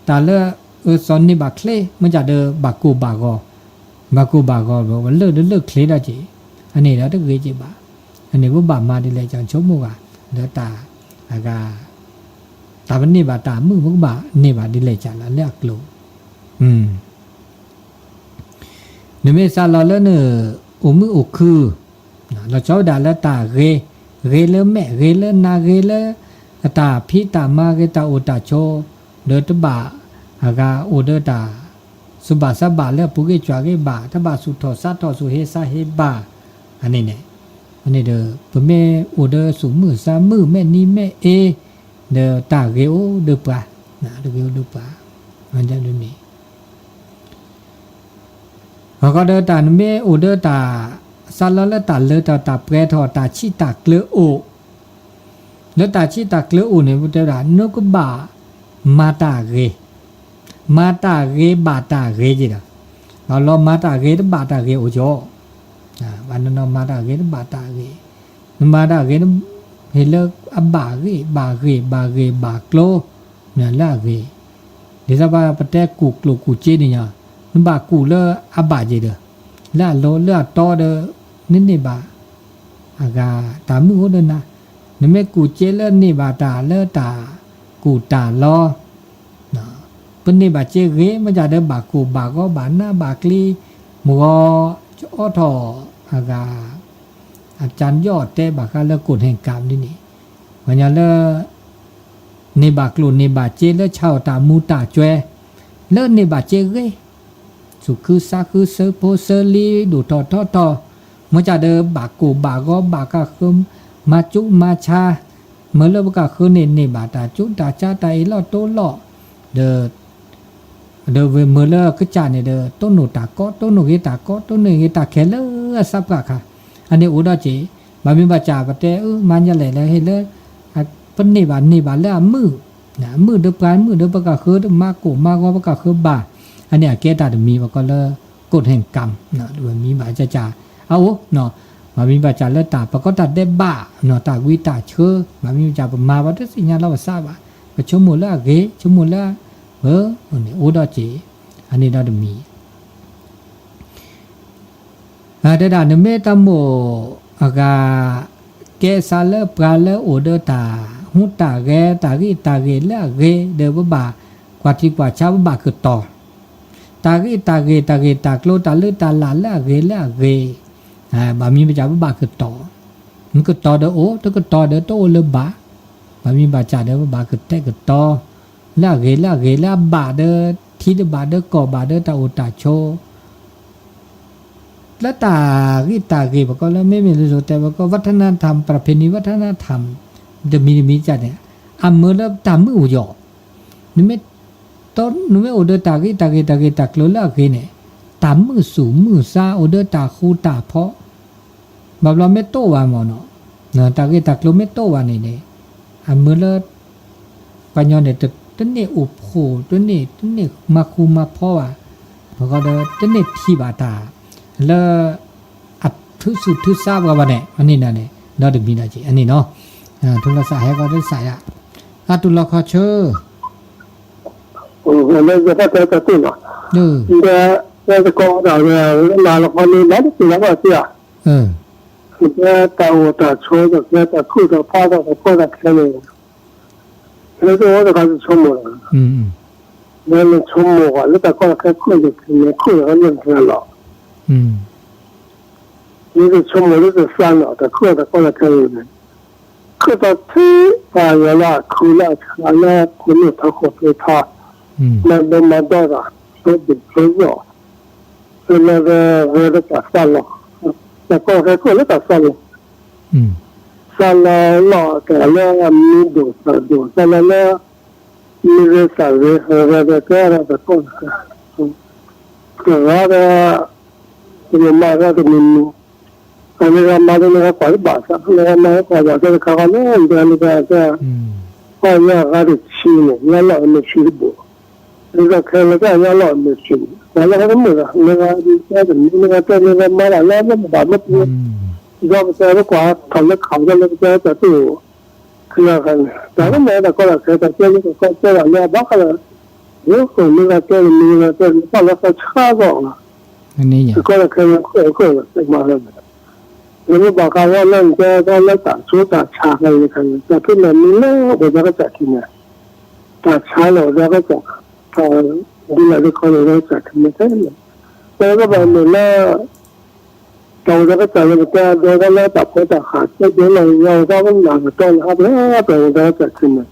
တၢ်လၢအစီၤန့ၢ်ဘၣ်ချ့ မ့ၢ်ဒ်ဒီးဘၣ်ကိၢ်ဘၣ်ဂီၤ ဘၣ်ကိၢ်ဘၣ်ဂီၤ ပလၢၢ်ဒီးလၢၢ်ချ့ဒၣ်က့ၤ အန့ၣ်ဒီးတဂ့ၤက့ၤဘၣ် အန့ၣ်ပဘၣ်မၤဒ်လဲၣ် ကဆိကမိၣ်ဂၤ ဒီးတၢ်အဂၤ တၢ်ပန့ၢ်ဘၣ်တၢ်မုာ် ပကဘၣ်န့ၢ်ဘၣ်ဒ်လဲၣ်ကလၢအကျိၤ နမ့ၢ်စးလီၤလၢန အိၣ်မုာ်အိၣ်ခုၣ် လီၤဆီဝဲဒၣ်လၢတၢ်ဂ့ၤ ဂ့ၤလၢမဲာ် ဂ့ၤလၢနၤ ဂ့ၤလၢ အတၢ်ဖံးတၢ်မၤ ဂ့ၤတၢ်အိၣ်တၢ်ဆိး ဒီးတဘၣ်အဂၤအိၣ်ဒီးတၢ် စူၢ်ဘၣ်စးဘၣ်လၢအပူၤကွံာ်ကွံာ်ဂ့ၤဘၣ် တဘၣ်ဆူၣ်ထီၣ်စးထီၣ်ဆူၣ်ဟ့သးဟ့ဘၣ် အန့ၣ်န့ၣ် အန့ၣ်ဒီး ပမ့ၢ်အိၣ်ဒီးဆူၣ်မုာ်စးမုာ်မဲာ်နံၤမဲာ်အ့ ဒီးတၢ်ဂ့ၤအိၣ်ဒီးပှၤ တဂ့ၤအိၣ်ဒီးပှၤ မ့ၢ်ဒ်န့ၣ် အဃိဒီးတၢ်နမ့ၢ်အိၣ်ဒီးတၢ် စးလီၤလၢတၢ်လၢထီၣ်တၢ်ပှဲၤထီၣ် တၢ်ဆံၣ်တၢ်ကျၢၤအိၣ် လၢတၢ်ဆံၣ်တၢ်ကျၢၤအိၣ်န့ၣ် ပတဲဝဲဒၣ် နကဘၣ်မၤတၢ်ဂ့ၤ, မၤတၢ်ဂ့ၤဘၣ်တၢ်ဂ့ၤက့ၤဒီး ဘၣ်လီၤမၤတၢ်ဂ့ၤတဘၣ်တၢ်ဂ့ၤအိၣ်ကီး, ဘၣ်နီၢ်နီၢ်မၤတၢ်ဂ့ၤတဘၣ်တၢ်ဂ့ၤ, နမၤတၢ်ဂ့ၤ ဟ့ၣ်လၢအဘၣ်ဂ့ၤ ဘၣ်ဂ့ၤ ဘၣ်ဂ့ၤဘၣ်ကျိၤ လၢအဂ့ၤ, ဒ်သိးပတဲကူၣ်ကျိၣ်ကူၣ်စ့န့ၣ်ညါ, နဘၣ်ကူၣ်လၢအဘၣ်က့ၤဒီး, လၢအလီၢ်လၢအတီဒီး, နန့ၢ်ဘၣ် အဂၤတၢ်မုာ်အိၣ်ဒီးနၤ, နမ့ၢ်ကူၣ်စ့လၢန့ၢ်ဘၣ်တၢ်လၢတၢ်ကူၣ်တၢ်လီၤ, ပန့ၢ်ဘၣ်စ့ဂ့ၤ မ့ၢ်ဒၣ်ဒီးဘၣ်ကိၢ်ဘၣ်ဂီၤဘၣ်နးဘၣ်ကျံ, မုၢ်ဂီၤ အိးထီၣ်အဂၤ အကၢ်ယီၣ်တဲဘၣ်ဃးလၢကိၣ်ဟဲၣ်ကၣ်ဒ်န့ၣ်, ပှၤညီလၢ န့ၢ်ဘၣ်ကျိၣ်န့ၢ်ဘၣ်စ့လၢဆါအီၣ်တၢ်မူတၢ်ကွဲ, လၢန့ၢ်ဘၣ်စ့ဂ့ၤ သူၣ်ခုသးခု ဆၢဖိဆၢလံ ဒိၣ်ထီၣ်ထီထီၣ်, မ့ၢ်ဒၣ်ဒီးဘၣ်ကိၢ်ဘၣ်ဂီၤဘၣ်ကဃၢ မၤကၠိမၤဆါ, မ့ၢ်လၢပကဃၢန့ၣ် န့ၢ်ဘၣ်တၢ်ကၠိတၢ်ဆါတၢ်အ့ၣ်လိာ်တိလိာ်, ဒီး ဒီးမ့ၢ်လၢကစၢ်န့ၣ်ဒီး တိၢ်နီၣ်တၢ်ကီ တိၢ်နီၣ်ဂ့ၤတၢ်ကီ တိၢ်နီၣ်ဂ့ၤတၢ်ခဲလၢာ်အသးပှၢ်ခါ, အန့ၣ်အိၣ်ဒီးက့ၤ, ဘၣ်မ့ၢ်ဘၣ်စၢ်ပတဲအၢ မၤညါလဲၣ်လၢဟ့ၣ်လၢ ပန့ၢ်ဘၣ်န့ၢ်ဘၣ်လၢအမုာ်, အမုာ်ဒီးပှၤမုာ်ဒီးပကဃၢ မၤကိၢ်မၤဂီၤပကဃၢဘၣ်, အန့ၣ်အကဲတၢ်တမံၤပကိးလၢ ကိၣ်ဟဲၣ်ကၣ်, မ့ၢ်ဘၣ်စၢ်စၢ်အအိၣ်, ဘၣ်မ့ၢ်ဘၣ်စၢ်လၢတၢ်ပကီတၢ်ဒဲးဘး, တၢ်ဝံတၢ်ဆၢ, ဘၣ်မ့ၢ်ဘၣ်စၢ်ပမၤဘၣ်တသ့ၣ်ညါလီၤပသးဘၣ်, ပဆိကမိၣ်လၢအဂ့ၤ ဆိကမိၣ်လၢ အၢ, န့ၣ်အိၣ်ဒီးက့ၤ, အန့ၣ်ဒီးတမံၤ တဲဒၣ်နမ့ၢ်တၢ်မိၣ်အဂၤ ကဲစးလၢပှၤလၢအိၣ်ဒီးတၢ်ဟူးတၢ်ဂဲၤ တၢ်ဂ့ၢ်တၢ်ဂ့ၤလၢအဂ့ၤ ဒီးပဘၣ်ကွၢ်ထံကွၢ်ဆး ပဘၣ်ကတီၤ, တၢ်ဂ့ၢ်တၢ်ဂ့ၤ တၢ်ဂ့ၢ်တၢ်ကျိၤ တၢ်လၢတၢ်လၢ်လၢအဂ့ၤလၢအဂ့ၤ, ဘၣ်မ့ၢ်ဘၣ်စၢ်ပဘၣ်ကတီၤ, မ့ၢ်ကတီၤဒီးအိၣ် တကတီၤဒီးတအိၣ်လၢၤဘၣ်, ဘၣ်မ့ၢ်ဘၣ်စၢ်ဒီးပဘၣ်ကတဲာ်ကတီၤ လၢအဂ့ၤလၢအဂ့ၤလၢအဘၣ်ဒီး ထံတဘၣ်ဒီးကီၢ်ဘၣ်ဒီး တၢ်အိၣ်တၢ်ဆိး လၢတၢ်ဂ့ၢ်တၢ်ဂ့ၤ ပကိးလၢမ့မ့ၢ်လၢစိၤတဲ ပကိး วัฒนธรรม ประเพณีวัฒนธรรม တမံၤတမံၤန့ၣ် အမၢလၢတၢ်မုာ်အိၣ်ယီၤ, နမ့ၢ် နမ့ၢ်အိၣ်ဒီးတၢ်ဂ့ၢ်တၢ်ဂ့ၤ တၢ်ဂ့ၢ်တၢ်ကျိၤလၢအဂ့ၤန့ၣ်, တၢ်မုာ်သူၣ်မုာ်သး အိၣ်ဒီးတၢ်ဃူတၢ်ဖိး, ဘၣ်ဘျီမ့ၢ်တိၢ်ဘၣ်မ့ၢ်နီၤ, တၢ်ဂ့ၢ်တၢ်ကျိၤမ့ၢ်တိၢ်ဘၣ်န့ၣ်န့ၣ်, အမၢလၢ ပှၤညီန့ၣ် တန့ၢ်အိၣ်ဖှိၣ် တန့ၢ် တန့ၢ်မၤဃူမၤဖိးဘၣ်, ပဃီဒီးတန့ၢ်ထံၣ်ဘၣ်တၢ် လၢ အထုးသူၣ်ထုးသးပှၤဘၣ်န့ၣ် အန့ၣ်န့ၣ် ဒီတမံၤဒီးက့ၤ အန့ၣ်နီၤ, ထူလီၤသးဟဲကီးဒီးသးယါ, အတူၢ်လိာ်ခီၣ်ဆၢ လၢယဖးတဲတၢ်တူၢ်လီၤ, ဒီး တကိးဒၣ်ဝဲ လၢမၤလီၤခီန့ၣ် ဘၣ်တက့ၤလီၤဘၣ်သ့ဧါ, တၢ်အိၣ်တၢ်ဆိး တၢ်ကဲတၢ်ခိၣ်တၢ်ဖး တၢ်ကီတၢ်ခဲန့ၣ် လၢတအိၣ်တခါတဆိကမိၣ်လီၤ, လၢနဆိကမိၣ်ဃီ လၢတၢ်ကီတၢ်ခဲခိၣ်န့ၣ် ခိၣ်န့ၣ်လၢနလီၤ မ့ၢ်တဆိကမိၣ်လၢတသးနီၤ တၢ်ခိၣ်တၢ်ကီတၢ်ခဲန့ၣ် ခိၣ်တၢ်ထံၣ် ပှၤယွၤလၢအခုလၢအဆှးလၢအခိၣ်နူာ်ထီခိၣ်ဖျိထီ မၤဒိမၤဒီးတၢ် ဖျိဒိၣ်ဖျိယိာ် လၢလၢဂဲၤဂဲၤလၢတၢ်သးလီၤ, တၢ်ကီတၢ်ခဲခိၣ်လၢတၢ်သးလီၤ, သးလီၤလီၤတၢ်လၢအမံၤဒိၣ်သၣ်ဒိၣ် သးလီၤလၢ မံၤဂ့ၤသၣ်ဂ့ၤ ဂဲၤဂဲၤဒီးကဲဒီးတၢ်ကီတၢ်ခဲ တဂၤဒီး တမ့ၢ်မၤဂၤတမံၤမံၤ, အန့ၣ်ဂၤမၤဒီးန့ၣ်ဂၤကွၢ်လၢဘၣ်သး န့ၣ်ဂၤမၤလၢကွၢ်ဘၣ်သးတခါဃီလၢ ဒ်န့ၣ်ဂၤကဲ ပှၤညါဂၤတဆံန့ၣ် ညါလီၤအမ့ၢ်ဆံတဘိၣ်, ဒ်သိးခဲလၢာ်တၢ်ညါလီၤအမ့ၢ်ဆံန့ၣ် ပှၤလၢဟဲတမုာ်ဒီး န့ၣ်ဂၤဒ်ကဲတမံၤ န့ၣ်ဂၤတဲန့ၣ်ဂၤမၤတၢ်လၢဘၣ်မ့ၢ်ပှၤ ဒီးပတဲလၢကွၢ်ထီၣ်လၢခးဒီးလၢပတဲတၢ်တူၢ် ခီခါန့ၣ် တၢ်ကမၤတၢ်ကီတၢ်ခဲ တၢ်ကဲလၢတၢ်ကီကဲတၢ်လၢအဘၣ်ဃးဒီး ယိၤကီၢ်မ့ၢ်ဂၤကဲန့ၣ် မ့ၢ်ဂၤကဲန့ၣ် ပာ်လီၤသးဆါဘၣ်လီၤ, တၢ်ကီတၢ်ခဲလၢခိၣ်ခိၣ်လီၤ တမၤလၢၤဘၣ်, နမ့ၢ်ဘၣ်ဃးဝဲလၢနကဲတၢ်လၢတၢ်ဆိတၢ်ဆါခါန့ၣ်ခါန့ၣ် တၢ်ဖဲလဲၣ်မံၤလၢအိၣ်ဒီးကစၢ်ခံန့ၣ် တၢ်ဆါလီၤအိၣ်ဒီးကစၢ် တၢ်ဒ်လဲၣ်ဒ်ခီန့ၣ်ဒီးကစၢ်ခံန့ၣ် တဲလၢ တၢ်အိၣ်ဒီးကစၢ်လၢပတဲအဒိ တၢ်လၢတၢ်ဖိတၢ်ဃး ကဲဒိလီၤယၤဝဲ တၢ်ပနာ်ကတီၢ်လၢဟးပှဲၤပှဲၤဝဲဒီးကစၢ်ခံန့ၣ်,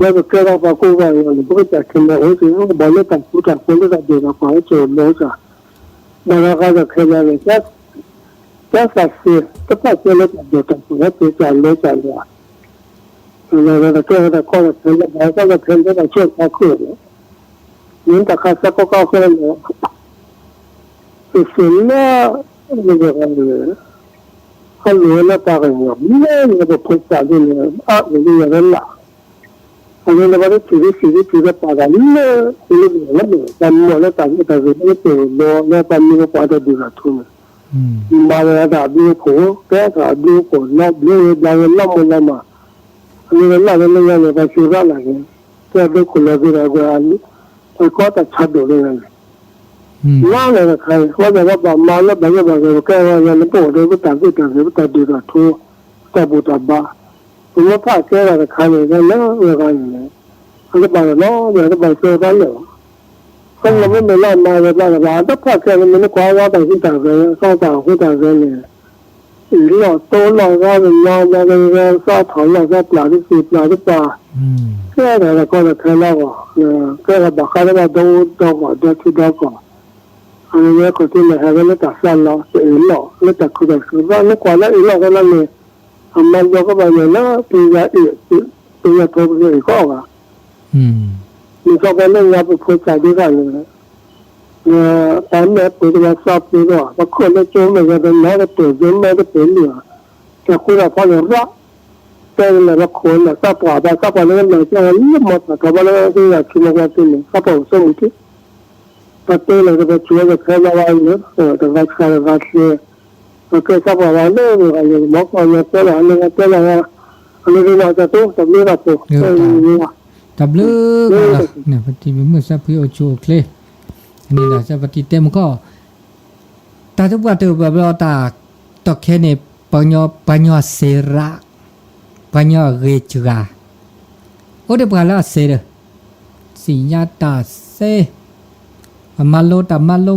လၢပကဲထီၣ်ပှၤကိးဂၤန့ၣ် ပကစၢ်ခံန့ၣ် အိၣ်က့ၤဘၣ်လၢတၢ်ဃူတၢ်ဖိးလၢတၢ်ဒိၣ်တၢ်ပှီၤလၢကၠိၤလီၤ ကစၢ် ဘၣ်ဒီးဃးဒီးခဲလၢာ်န့ၣ် ကဲသးစ့ တဖၣ်ကဲလၢတၢ်ဒိၣ်တၢ်ပှီၤလၢကၠိၤကၠၢ်လၢကၠၢ်လၢ လၢတၢ်ကဲထီၣ်တၢ်ကီတၢ်ခဲလၢဘၣ်ကီတၢ်ခဲလၢတၢ်ဆိၣ်ခါခိၣ်န့ၣ် မ့ၢ်တၢ်ခါဆၢကီကီခဲလၢာ် ပစံးလၢ ဟဲလူၤဝဲလၢပှၤကညီ မ့ၢ်လၢပဖိသၣ်ဒ်န့ၣ် အအိၣ်လၢယၤလၢလာ်, အဝဲန့ၣ်ဘၣ်တစံးဒ်စံးဒ်စံးဒီးပာ်သးလၢ လၢမ့ၢ်လၢမ့ၢ် ပှၤမၤလၢတၢ်ဂ့ၢ်တၢ်ဂ့ၢ်လၢပှၤလီၤလၢပှၤမံၤပှၤတဒုးတၢ်ထူန့ၣ် မၤဝဲဒၣ်ဘျုးအိၣ်ဖှိၣ် ကဲတၢ်ဘျုးအိၣ်ဖှိၣ်နီဘျုးဝဲဘျါဝဲလီၤမူလီၤမး အမ့ၢ်လၢလၢ်လၢလၢညါန့ၣ် ပှၤစံးရၣ်လၢ်က့ၤ ကဲဒိခိၣ်လၢၤဘ့ၣ်ဒီး တၢ်ကီတၢ်ဆါဒိၣ်လၢညါန့ၣ် လၢ်လၢ်တခါအံၤ ဃိသတးဒီးဘၣ်မၤလၢဘၣ်ယဲၢ်ဘၣ်ဂဲၤ ပကဲဝဲယဲၢ်လၢပအိၣ်ဒီးပတၢ်ဂ့ၢ်တၢ်ဂ့ၢ် ပတၢ်ဒုးတၢ်ထူ ပတၢ်ဘူၣ်တၢ်ဘါ ပမ့ၢ်ဖးကဲဒၣ်တခါန့ၣ် လၢဝဲဂၤန့ၣ် အတဘၣ်လီၤ အတဘၣ်ကဲတၢ်လၢာ်ဘၣ် ခီဖျိမ့မ့ၢ်လၢအမၤဝဲဘျါလၢၤဘၣ် အတဖးကဲန့ၣ် မ့ၢ်နကွၢ်ဝဲတၢ်ဂ့ၢ်တၢ်ဂ့ၢ် တၢ်ဃူတၢ်ဂဲၤန့ၣ် အံၤလီၤတိလီၤဂီၢ် မၤမၤဂဲၤဂဲၤ စးထီၣ်လီၢ်စးပျၢ်တစံးပျၢ်တပျၢ် ကဲထီၣ်တၢ်ကီတၢ်ခဲလီၤဂီၢ် ကဲထီၣ်ဘၣ်ဃးလၢဘၣ်ဒီဂီၢ်ဒီဂီၢ်ဒီထံဒီဂီၢ် အဝဲခီၣ်ထံးန့ၣ် ဟဲဝဲလၢတၢ်စၢ်လီၤ တအ့ၣ်လီၤ လၢတၢ်ခိၣ်တၢ်စူၤ နကွၢ်လၢအ့ၣ်လီၤဝဲလီၤန့ၣ် အမၤလိကဘၣ်ညါလၢ ပယၤအ့ၣ် ပယၤထိပယၤအ့ၣ်ကီးဂၤ မ့ၢ်စီၤပၤလၢညါပဖိသၣ်ဒ်ဂၤန့ၣ် ပှၤမဲာ်ပှ့ၤတဝဲသးပှ့ၤတဝဲ ပခိၣ်လၢကၠိမဲာ်ယၤတနီၤတပှ့ၤကၠိမဲာ်တပှ့ၤလံၤ တၢ်ဃူတၢ်ဖိးန့ၣ်ရၣ် တဲန့ၣ်လၢပခိၣ်န့ၣ် သးပှၢ်ဘၣ် သးပှၢ်လၢကမဲာ်ကၠိလၢမၤတၢ်ထီၣ်ဘၣ်လၢသုဂၤခံမီၤကွၢ်သ့န့ၣ် သးပှၢ်အိၣ်ဆိးမုၢ်ထံ ပတဲလၢပစူၤဝဲတခဲဘၣ်ဘၣ်လၢ တဂၤဆှါတဂၤချ့ ပကဲသးပှၢ်ဘၣ်လၢဂၤလၢမီၤကီၢ်ညါတဲလီၤ အလၢဂၤတဲလီၤ အလၢဂၤတဲလီၤ အလၢဂၤတၢ်တိ တၢ်ဘျုးတၢ်ဖှိၣ် တၢ်ဘျုး ပတံၤမုၣ်စၢဖှံအိၣ်ဆူၣ်အိၣ်ချ့ န့ၣ်ဒီးစၢပတံၤတဲမုၢ်ခီၣ် တၢ်တပှၢ်တဘျီဘျီတၢ်တီၢ်ခဲန့ၣ် ပှၤကညီစ့ရၣ် ပှၤကညီအဂ့ၤစှၤ အိၣ်ဒီးပှၤလၢအစ့ဒီး စံၣ်ညါတၢ်စ့ အမၤလိတၢ်မၤလိ